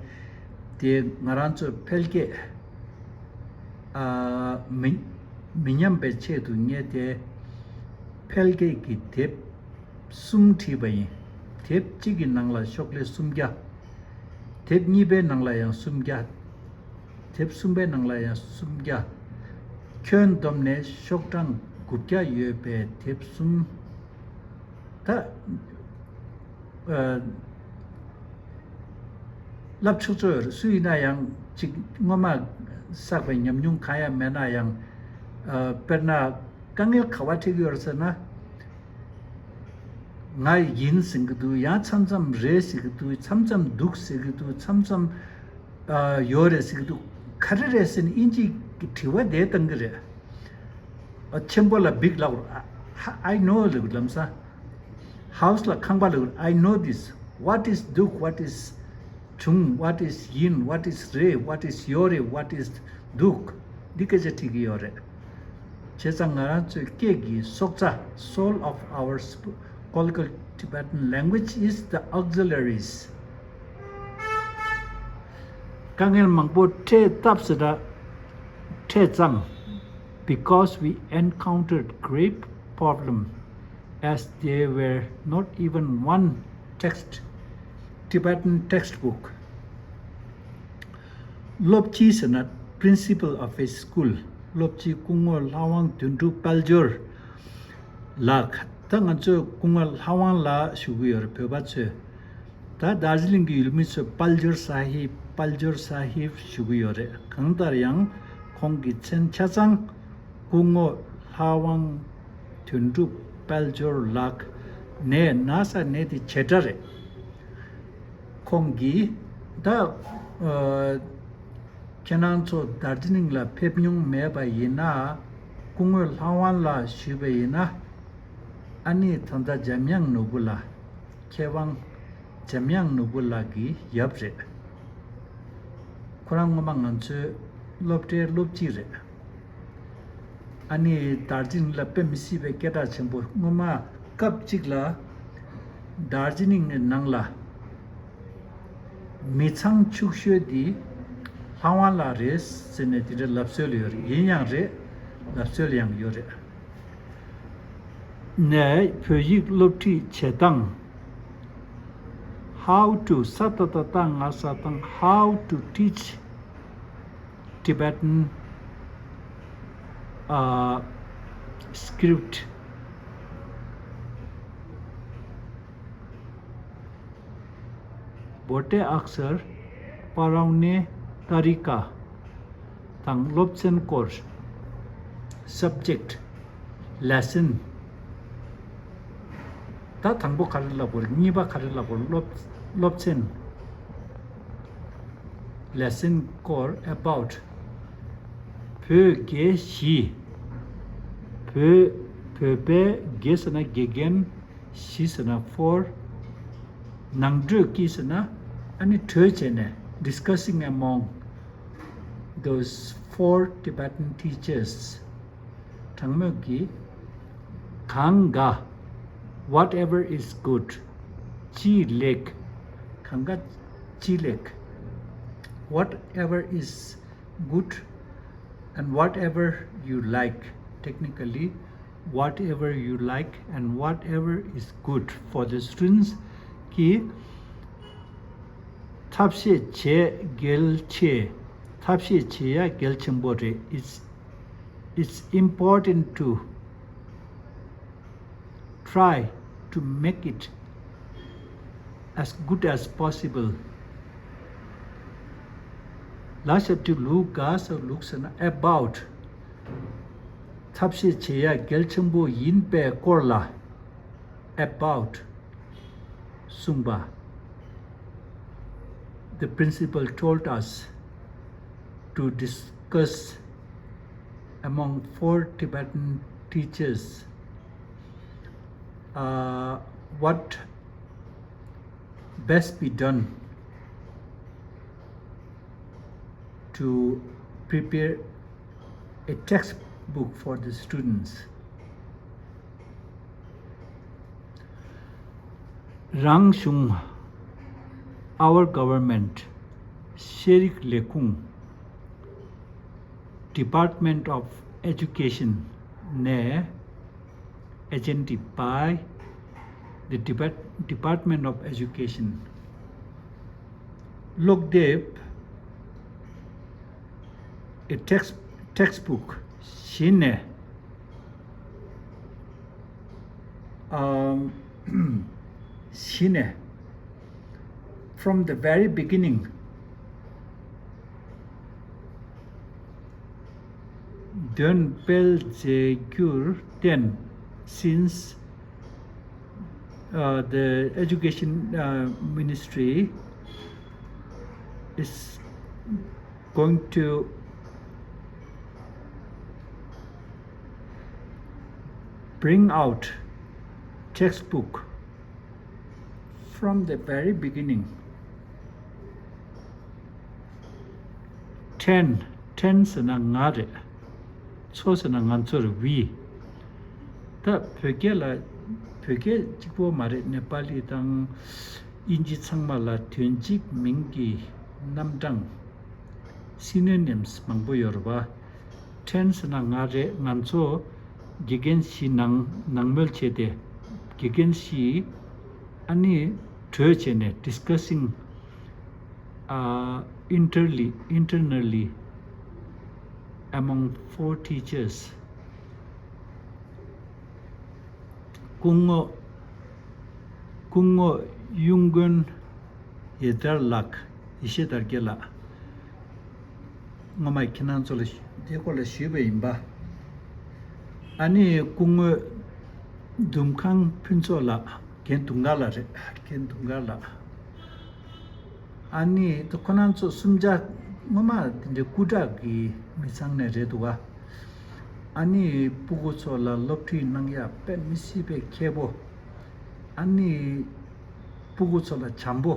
དེ་ང་རང་ཚོ་འཕེལ་རྒྱས། ཨ། མི་མི་ཉམས་པའི་ཆེད་དུ་ངས་དེ་འཕེལ་རྒྱས་ཀྱི་དེབ་གསུམ་བྲིས་པ་ཡིན། དེབ་གཅིག་གི་ནང་ལ་ཤོག་ལྷེ་སུམ་བརྒྱ། དེབ་གཉིས་པའི་ནང་ལ་ཡང་སུམ་བརྒྱ། དེབ་གསུམ་པའི་ནང་ལ་ཡང་སུམ་བརྒྱ། ཁྱོན་བསྡོམས་ནས་ཤོག་གྲངས་དགུ་བརྒྱ་ཡོད་པའི་དེབ་གསུམ། ད། ཨ། བསླབ་ཆོག་ཆོག་ཡོད་རེད། སུ་ཡིན་ན་ཡང་ཅིག་སྔོན་མ་བསགས་པའི་ཉམས་མྱོང་གང་ཡང་མེད་ན་ཡང་། ཨ། དཔེར་ན་དཀའ་ངལ་ག་པར་འཕྲད་ཀྱི་ཡོད་རེད་ཟེར་ན། ང་ཡིན་ཟེར་གྱི་འདུག་ཡང་མཚམས་མཚམས་རེད་ཟེར་གྱི་འདུག་མཚམས་མཚམས་འདུག་ཟེར་གྱི་འདུག་མཚམས་མཚམས་ཨ། ཡོད་རེད་ཟེར་གྱི་འདུག་ག་རེ་རེད་ཟེར་ནས་དབྱིན་ཇིའི་དྲི་བ་དེ་བཏང་གི་རེད། ཨ། ཆེན་པོ་ལ་big ལབ་དགོས་རེད། I know ལབ་དགོས། ལམ་སང་ཧའུ་སི་ལ་ཁང་པ་ལབ་དགོས་རེད། I know this. What is འདུག what is བྱུང་། What is ཡིན། What is རེད། What is ཡོད་རེད། What is འདུག་འདི་སྐད་ཆ་དྲིས་ཀྱི་ཡོད་རེད། བྱས་ཙང་ང་རང་ཚོའི་སྐད་ཀྱི་སྲོག་རྩ། Soul of our sp- colloquial Tibetan language is the auxiliaries. དཀའ་ངལ་མང་པོ་འཕྲད་སྟབས་ཟེར་འདྲ། འཕྲད་ཙང་། Because we encountered great problem as there were not even one text, Tibetan textbook. སློབ་སྤྱི་ཟེར་ན་principal of a school. སློབ་སྤྱི་སྐུ་ངོ་ལྷ་དབང་དོན་གྲུབ་དཔལ་འབྱོར་ལགས། ད་ང་ཚོས་སྐུ་ངོ་ལྷ་དབང་ལགས་ཞུ་གི་ཡོད་རེད་བོད་པ་ཚོས། ད་དར་ཇི་ལིང་གི་ཡུལ་མི་ཚོས་དཔལ་འབྱོར་ས་ཧིབ། དཔལ་འབྱོར་ས་ཧིབ་ཞུ་གི་ཡོད་རེད། གང་ལྟར་ཡང་ཁོང་གི་མཚན་ཆ་ཚང་སྐུ་ངོ་ལྷ་དབང་དོན་གྲུབ་དཔལ་འབྱོར་ལགས་ནས་ན་ས་ནས་དེ་བྱེད་འདྲ་རེད། ཁོང་གིས་ད། ཨ། ཁྱེད་རང་ཚོ་དར་ཇི་ལིང་ལ་ཕེབས་མྱོང་མེད་པ་ཡིན་ན། སྐུ་ངོ་ལྷ་དབང་ལགས་ཞུས་པ་ཡིན་ན། ཨ་ནི་ད་ལྟ་འཇམ་དབྱངས་ནོར་བུ་ལགས། མཁས་དབང་འཇམ་དབྱངས་ནོར་བུ་ལགས་ཀྱི་ཡབ་རེད། ཁོ་རང་སྔོན་མ་ང་ཚོའི་སློབ་གྲྭའི་སློབ་སྤྱི་རེད། ཨ་ནི་དར་ཇི་ལིང་ལ་དཔེ་མི་སྲིད་པའི་སྐད་གྲགས་ཆེན་པོ། སྔོན་མ་སྐབས་གཅིག་ལ་དར་ཇི་ལིང་གི་ནང་ལ་མི་ཚང་ཕྱུག་ཤོས་འདི་ལྷ་དབང་ལགས་རེད་ཟེར་ནས་དེ་འདྲ་ལབ་སྲོལ་ཡོད་རེད། ཡིན་ཡང་རེད། ལབ་སྲོལ་ཡང་ཡོད་རེད། ནས་བོད་ཡིག་སློབ་ཁྲིད་བྱེད་སྟངས། How to ས་ཏ་བཏགས་སྟ་ང་ས་བཏགས་སྟངས། How to teach Tibetan uh, script. བོ་ཊེ་ཨག་སར་པ་རའོ་ནེ་ཏ་རི་ཀ་དང་སློབ་ཚན་སྐོར། Subject, lesson. ད་དང་པོ་ག་རེ་ལབ་དགོས་རེད། གཉིས་པ་ག་རེ་ལབ་དགོས་རེད། སློབ་སློབ་ཚན། Lesson སྐོར། About བོད་དགེ་བཞི། བོད་བོད་པའི་དགེ་ཟེར་ན་དགེ་རྒན། བཞི་ཟེར་ན་four། ནང་གྲོས་ཀྱིས་ཟེར་ན་ཨ་ནི་གྲོས་བྱས་ནས། Discussing among those four Tibetan teachers. དྲང་མོས་ཀྱིས་གང་ག whatever is good. ཅི་ལེགས། གང་ག་ཅི་ལེགས། Whatever is good and whatever you like. Technically, whatever you like and whatever is good for the students. གིས་ཐབས་ཤེས་བྱེད་གལ་ཆེ། ཐབས་ཤེས་བྱེད་ཡ་གལ་ཆེན་པོ་རེད། It's, it's important to try to make it as good as possible. ལ་ཤ་ཏི་ལུ་ག་ས་ལུག་ཟེར་ན་about ཐབས་ཤེས་བྱེད་ཡ་གལ་ཆེན་པོ་ཡིན་པའི་སྐོར་ལ། About གསུངས་པ། The principal told us to discuss among four Tibetan teachers uh, what best be done to prepare a textbook for the students. རང་གཞུང་། Our government. ཤེས་རིག་ལས་ཁུངས། Department of Education ནས། Agented by the Depart- Department of Education. ཀློག་དེབ། A text, textbook བཞི་ནས། ཨམ། བཞི་ནས། From the very beginning. འདོན་སྤེལ་མཛད་རྒྱུར་བརྟེན། Since uh, the education uh, ministry is going to bring out textbook from the very beginning. Ten, ten ཟེར་ན་ང་རེད། ཚོ་ཟེར་ན་ང་ཚོ་རེད། We. ད་བོད་སྐད་ལ་བོད་སྐད་གཅིག་པོ་མ་རེད། ནེ་པ་ལི་དང་དབྱིན་ཇི་ཚང་མ་ལ་དོན་གཅིག་མིང་གི་རྣམ་གྲངས། Synonyms མང་པོ་ཡོད་རེད་པ། Ten ཟེར་ན་ང་རེད། ང་ཚོ་དགེ་རྒན་བཞི་ནང་ནང་མོལ་བྱས་ཏེ། དགེ་རྒན་བཞི་ཨ་ནི་གྲོས་བྱས་ནས། Discussing uh, interly, internally among four teachers. སྐུ་ངོ་སྐུ་ངོ་གཡུང་དགོན་ཡེ་དར་ལགས། ཡེ་ཤེས་དར་རྒྱས་ལགས། སྔོན་མ་ཁྱེད་རང་ཚོ་ལ་དེའི་སྐོར་ལ་ཞུས་པ་ཡིན་པ། ཨ་ནི་སྐུ་ངོ་དུམ་ཁང་ཕུན་ཚོགས་ལགས། རྒན་དུང་དཀར་ལགས་རེད། རྒན་དུང་དཀར་ལགས། ཨ་ནི་ད་ཁོ་རང་ཚོ་གསུམ་ཆ་སྔོན་མ་དེ་འདྲའི་སྐུ་དྲག་གི་མི་ཚང་ནས་རེད་འདུག་ག། ཨ་ནི་སྤུ་གུ་ཚོ་ལ་སློབ་ཁྲིད་གནང་ཡག་དཔེ་མི་སྲིད་པའི་མཁས་པོ། ཨ་ནི་སྤུ་གུ་ཚོ་ལ་བྱམས་པོ།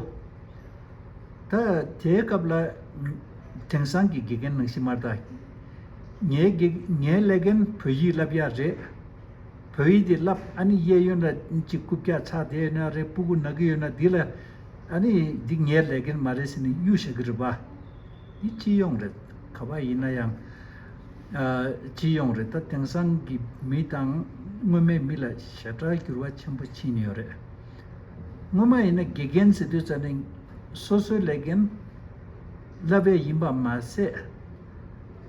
ད་དེའི་སྐབས་ལ་དེང་སང་གི་དགེ་རྒན་ནང་བཞིན་མ་རེད་ད། ངའི་དགེ་ངའི་ལས་འགན་བོད་ཡིག་བསླབ་ཡག་རེད། བོད་ཡིག་དེ་བསླབ། ཨ་ནི་གཡས་གཡོན་ལ་ཅིག་རྐུབ་བཀྱག་ཆགས་བསྡད་ཡོད་ན་རེད། སྤུ་གུ་ན་གི་ཡོད་ན་འདི་ལ། ཨ་ནི་འདི་ངའི་ལས་འགན་མ་རེད་ཟེར་ནས་གཡུག་བཞག་གི་རེད་པ། འདི་སྤྱི་ཡོངས་རེད། ག་པར་ཡིན་ན་ཡང་། ཨ། སྤྱི་ཡོངས་རེད། ད་དེང་སང་གི་མི་དང་སྔོན་མའི་མི་ལ་ཞེ་དྲག་འགྱུར་བ་ཆེན་པོ་ཕྱིན་ཡོད་རེད། སྔོན་མ་ཡིན་ན་དགེ་རྒན་ཟེར་དུས་ཙམ་ནས་སོ་སོའི་ལས་འགན་བསླབ་པ་ཡིན་པ་མ་ཟད།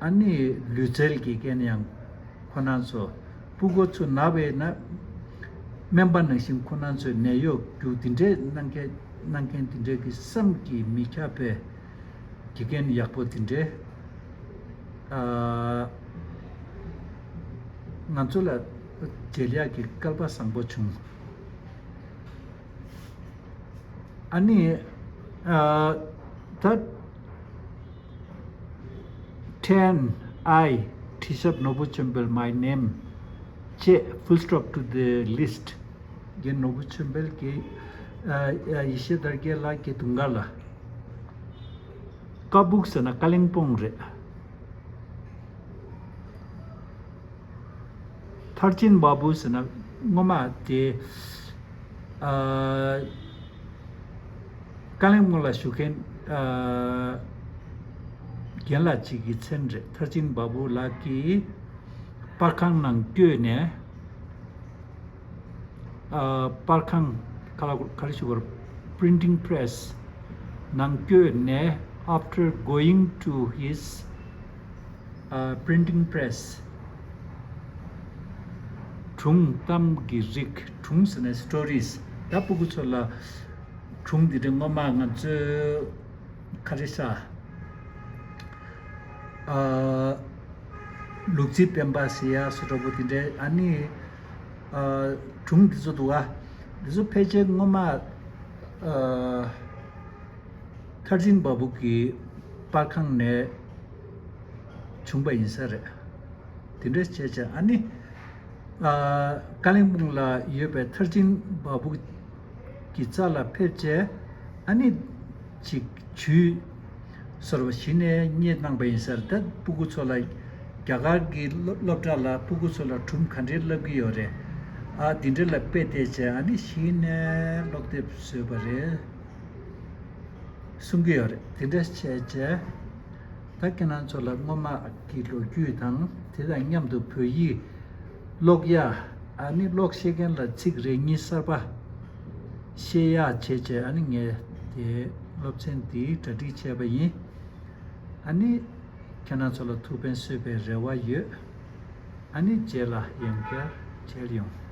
ཨ་ནི་ལུས་རྩལ་དགེ་རྒན་ཡང་ཁོ་རང་ཚོ་སྤུ་གུ་ཚོ་ན་བ་ཡིན་ན་སྨན་པ་ནང་བཞིན་ཁོ་རང་ཚོའི་ནད་གཡོག་རྒྱུག་འདི་འདྲའི་གནང་མཁན་གནང་མཁན་འདི་འདྲའི་གི་བསམ་གྱིས་མི་ཁྱབ་པའི་དགེ་རྒན་ཡག་པོ་འདི་འདྲའི། ཨ། ང་ཚོ་ལ་མཇལ་ཡག་གི་སྐལ་པ་བཟང་པོ་བྱུང་། ཨ་ནི། ཨ། ད་ten I Teacher Nobuchembel my name བྱས། Full stop to the list རྒན་ནོར་བུ་ཆོས་འཕེལ་གྱི། ཨ། ཡེ་ཤེས་དར་རྒྱས་ལགས་ཀྱི་དུང་དཀར་ལ། ཀ་སྦུག་ཟེར་ན་ཀ་ལིང་སྤུང་རེད། ཐར་ཅིན་བ་བུ་ཟེར་ན་སྔོན་མ་དེ། ཨ། ཀ་ལིང་སྤུང་ལ་བཞུགས་མཁན། ཨ། རྒན་ལགས་གཅིག་གི་མཚན་རེད། ཐར་ཅིན་བ་བུ་ལགས་ཀྱིས་པར་ཁང་ནང་བསྐྱོད་ནས། ཨ། པར་ཁང་ག་ལ་ག་རེ་ཞུ་དགོས་རེད། Printing press ནང་བསྐྱོད་ནས། After going to his, ཨ། printing press སྒྲུང་གཏམ་གྱི་རིགས། སྒྲུང་ཟེར་ན་stories ད་སྤུ་གུ་ཚོ་ལ་སྒྲུང་འདི་འདྲ་སྔོན་མ་ང་ཚོའི་ག་རེ་ཟ། ཨ། ལུག་རྫི་སྤེན་པ་ཟེར་ཡག་བཟོ་འདྲ་པོ་དེ་འདྲའི། ཨ་ནི། ཨ། སྒྲུང་འདི་ཚོ་འདུག་ག་འདི་ཚོ་ཕལ་ཆེར་སྔོན་མ། ཨ། ཐར་ཅིན་བ་བུ་གི་པར་ཁང་ནས་བྱུང་པ་ཡིན་ས་རེད། དེ་འདྲ་བྱས་བྱས། ཨ་ནི། ཨ། ཀ་ལིང་སྤུང་ལ་ཡོད་པའི་ཐར་ཅིན་བ་བུ་གི་རྩ་ལ་ཕེབས་བྱས། ཨ་ནི་ཅིག་ཇུས་སོར་བ་གཞི་ནས་རྙེད་གནང་པ་ཡིན་ས་རེད། ད་སྤུ་གུ་ཚོ་ལ། རྒྱ་གར་གྱི་སློབ་སློབ་གྲྭ་ལ་སྤུ་གུ་ཚོ་ལ་སྒྲུང་ག་འདྲའི་བསླབ་ཀྱི་ཡོད་རེད། ཨ། འདི་འདྲ་ལ་དཔེ་བལྟས་བྱས། ཨ་ནི་གཞི་ནས་ཀློག་དེབ་བཟོས་པ་རེད། གསུང་གི་ཡོད་རེད། དེ་འདྲ་བྱས་བྱས། ད་ཁྱེད་རང་ཚོ་ལ་སྔོན་མ་གི་ལོ་རྒྱུས་དང་། དེ་དང་མཉམ་དུ་བོད་ཡིག་ཀློག་ཡ། ཨ་ནི་ཀློག་ཤེས་མཁན་ལ་ཚིག་རེ་གཉིས་གསར་པ་བཤད་ཡ་བྱས་བྱས། ཨ་ནི་ངས་དེ་སློབ་ཚན་འདི་གྲ་སྒྲིག་བྱས་པ་ཡིན། ཨ་ནི་ཁྱེད་རང་ཚོ་ལ་ཐུགས་ཕན་གསོས་པའི་རེ་བ་ཡོད། ཨ་ནི་རྗེས་ལ་ཡང་བསྐྱར་མཇལ་ཡོང་།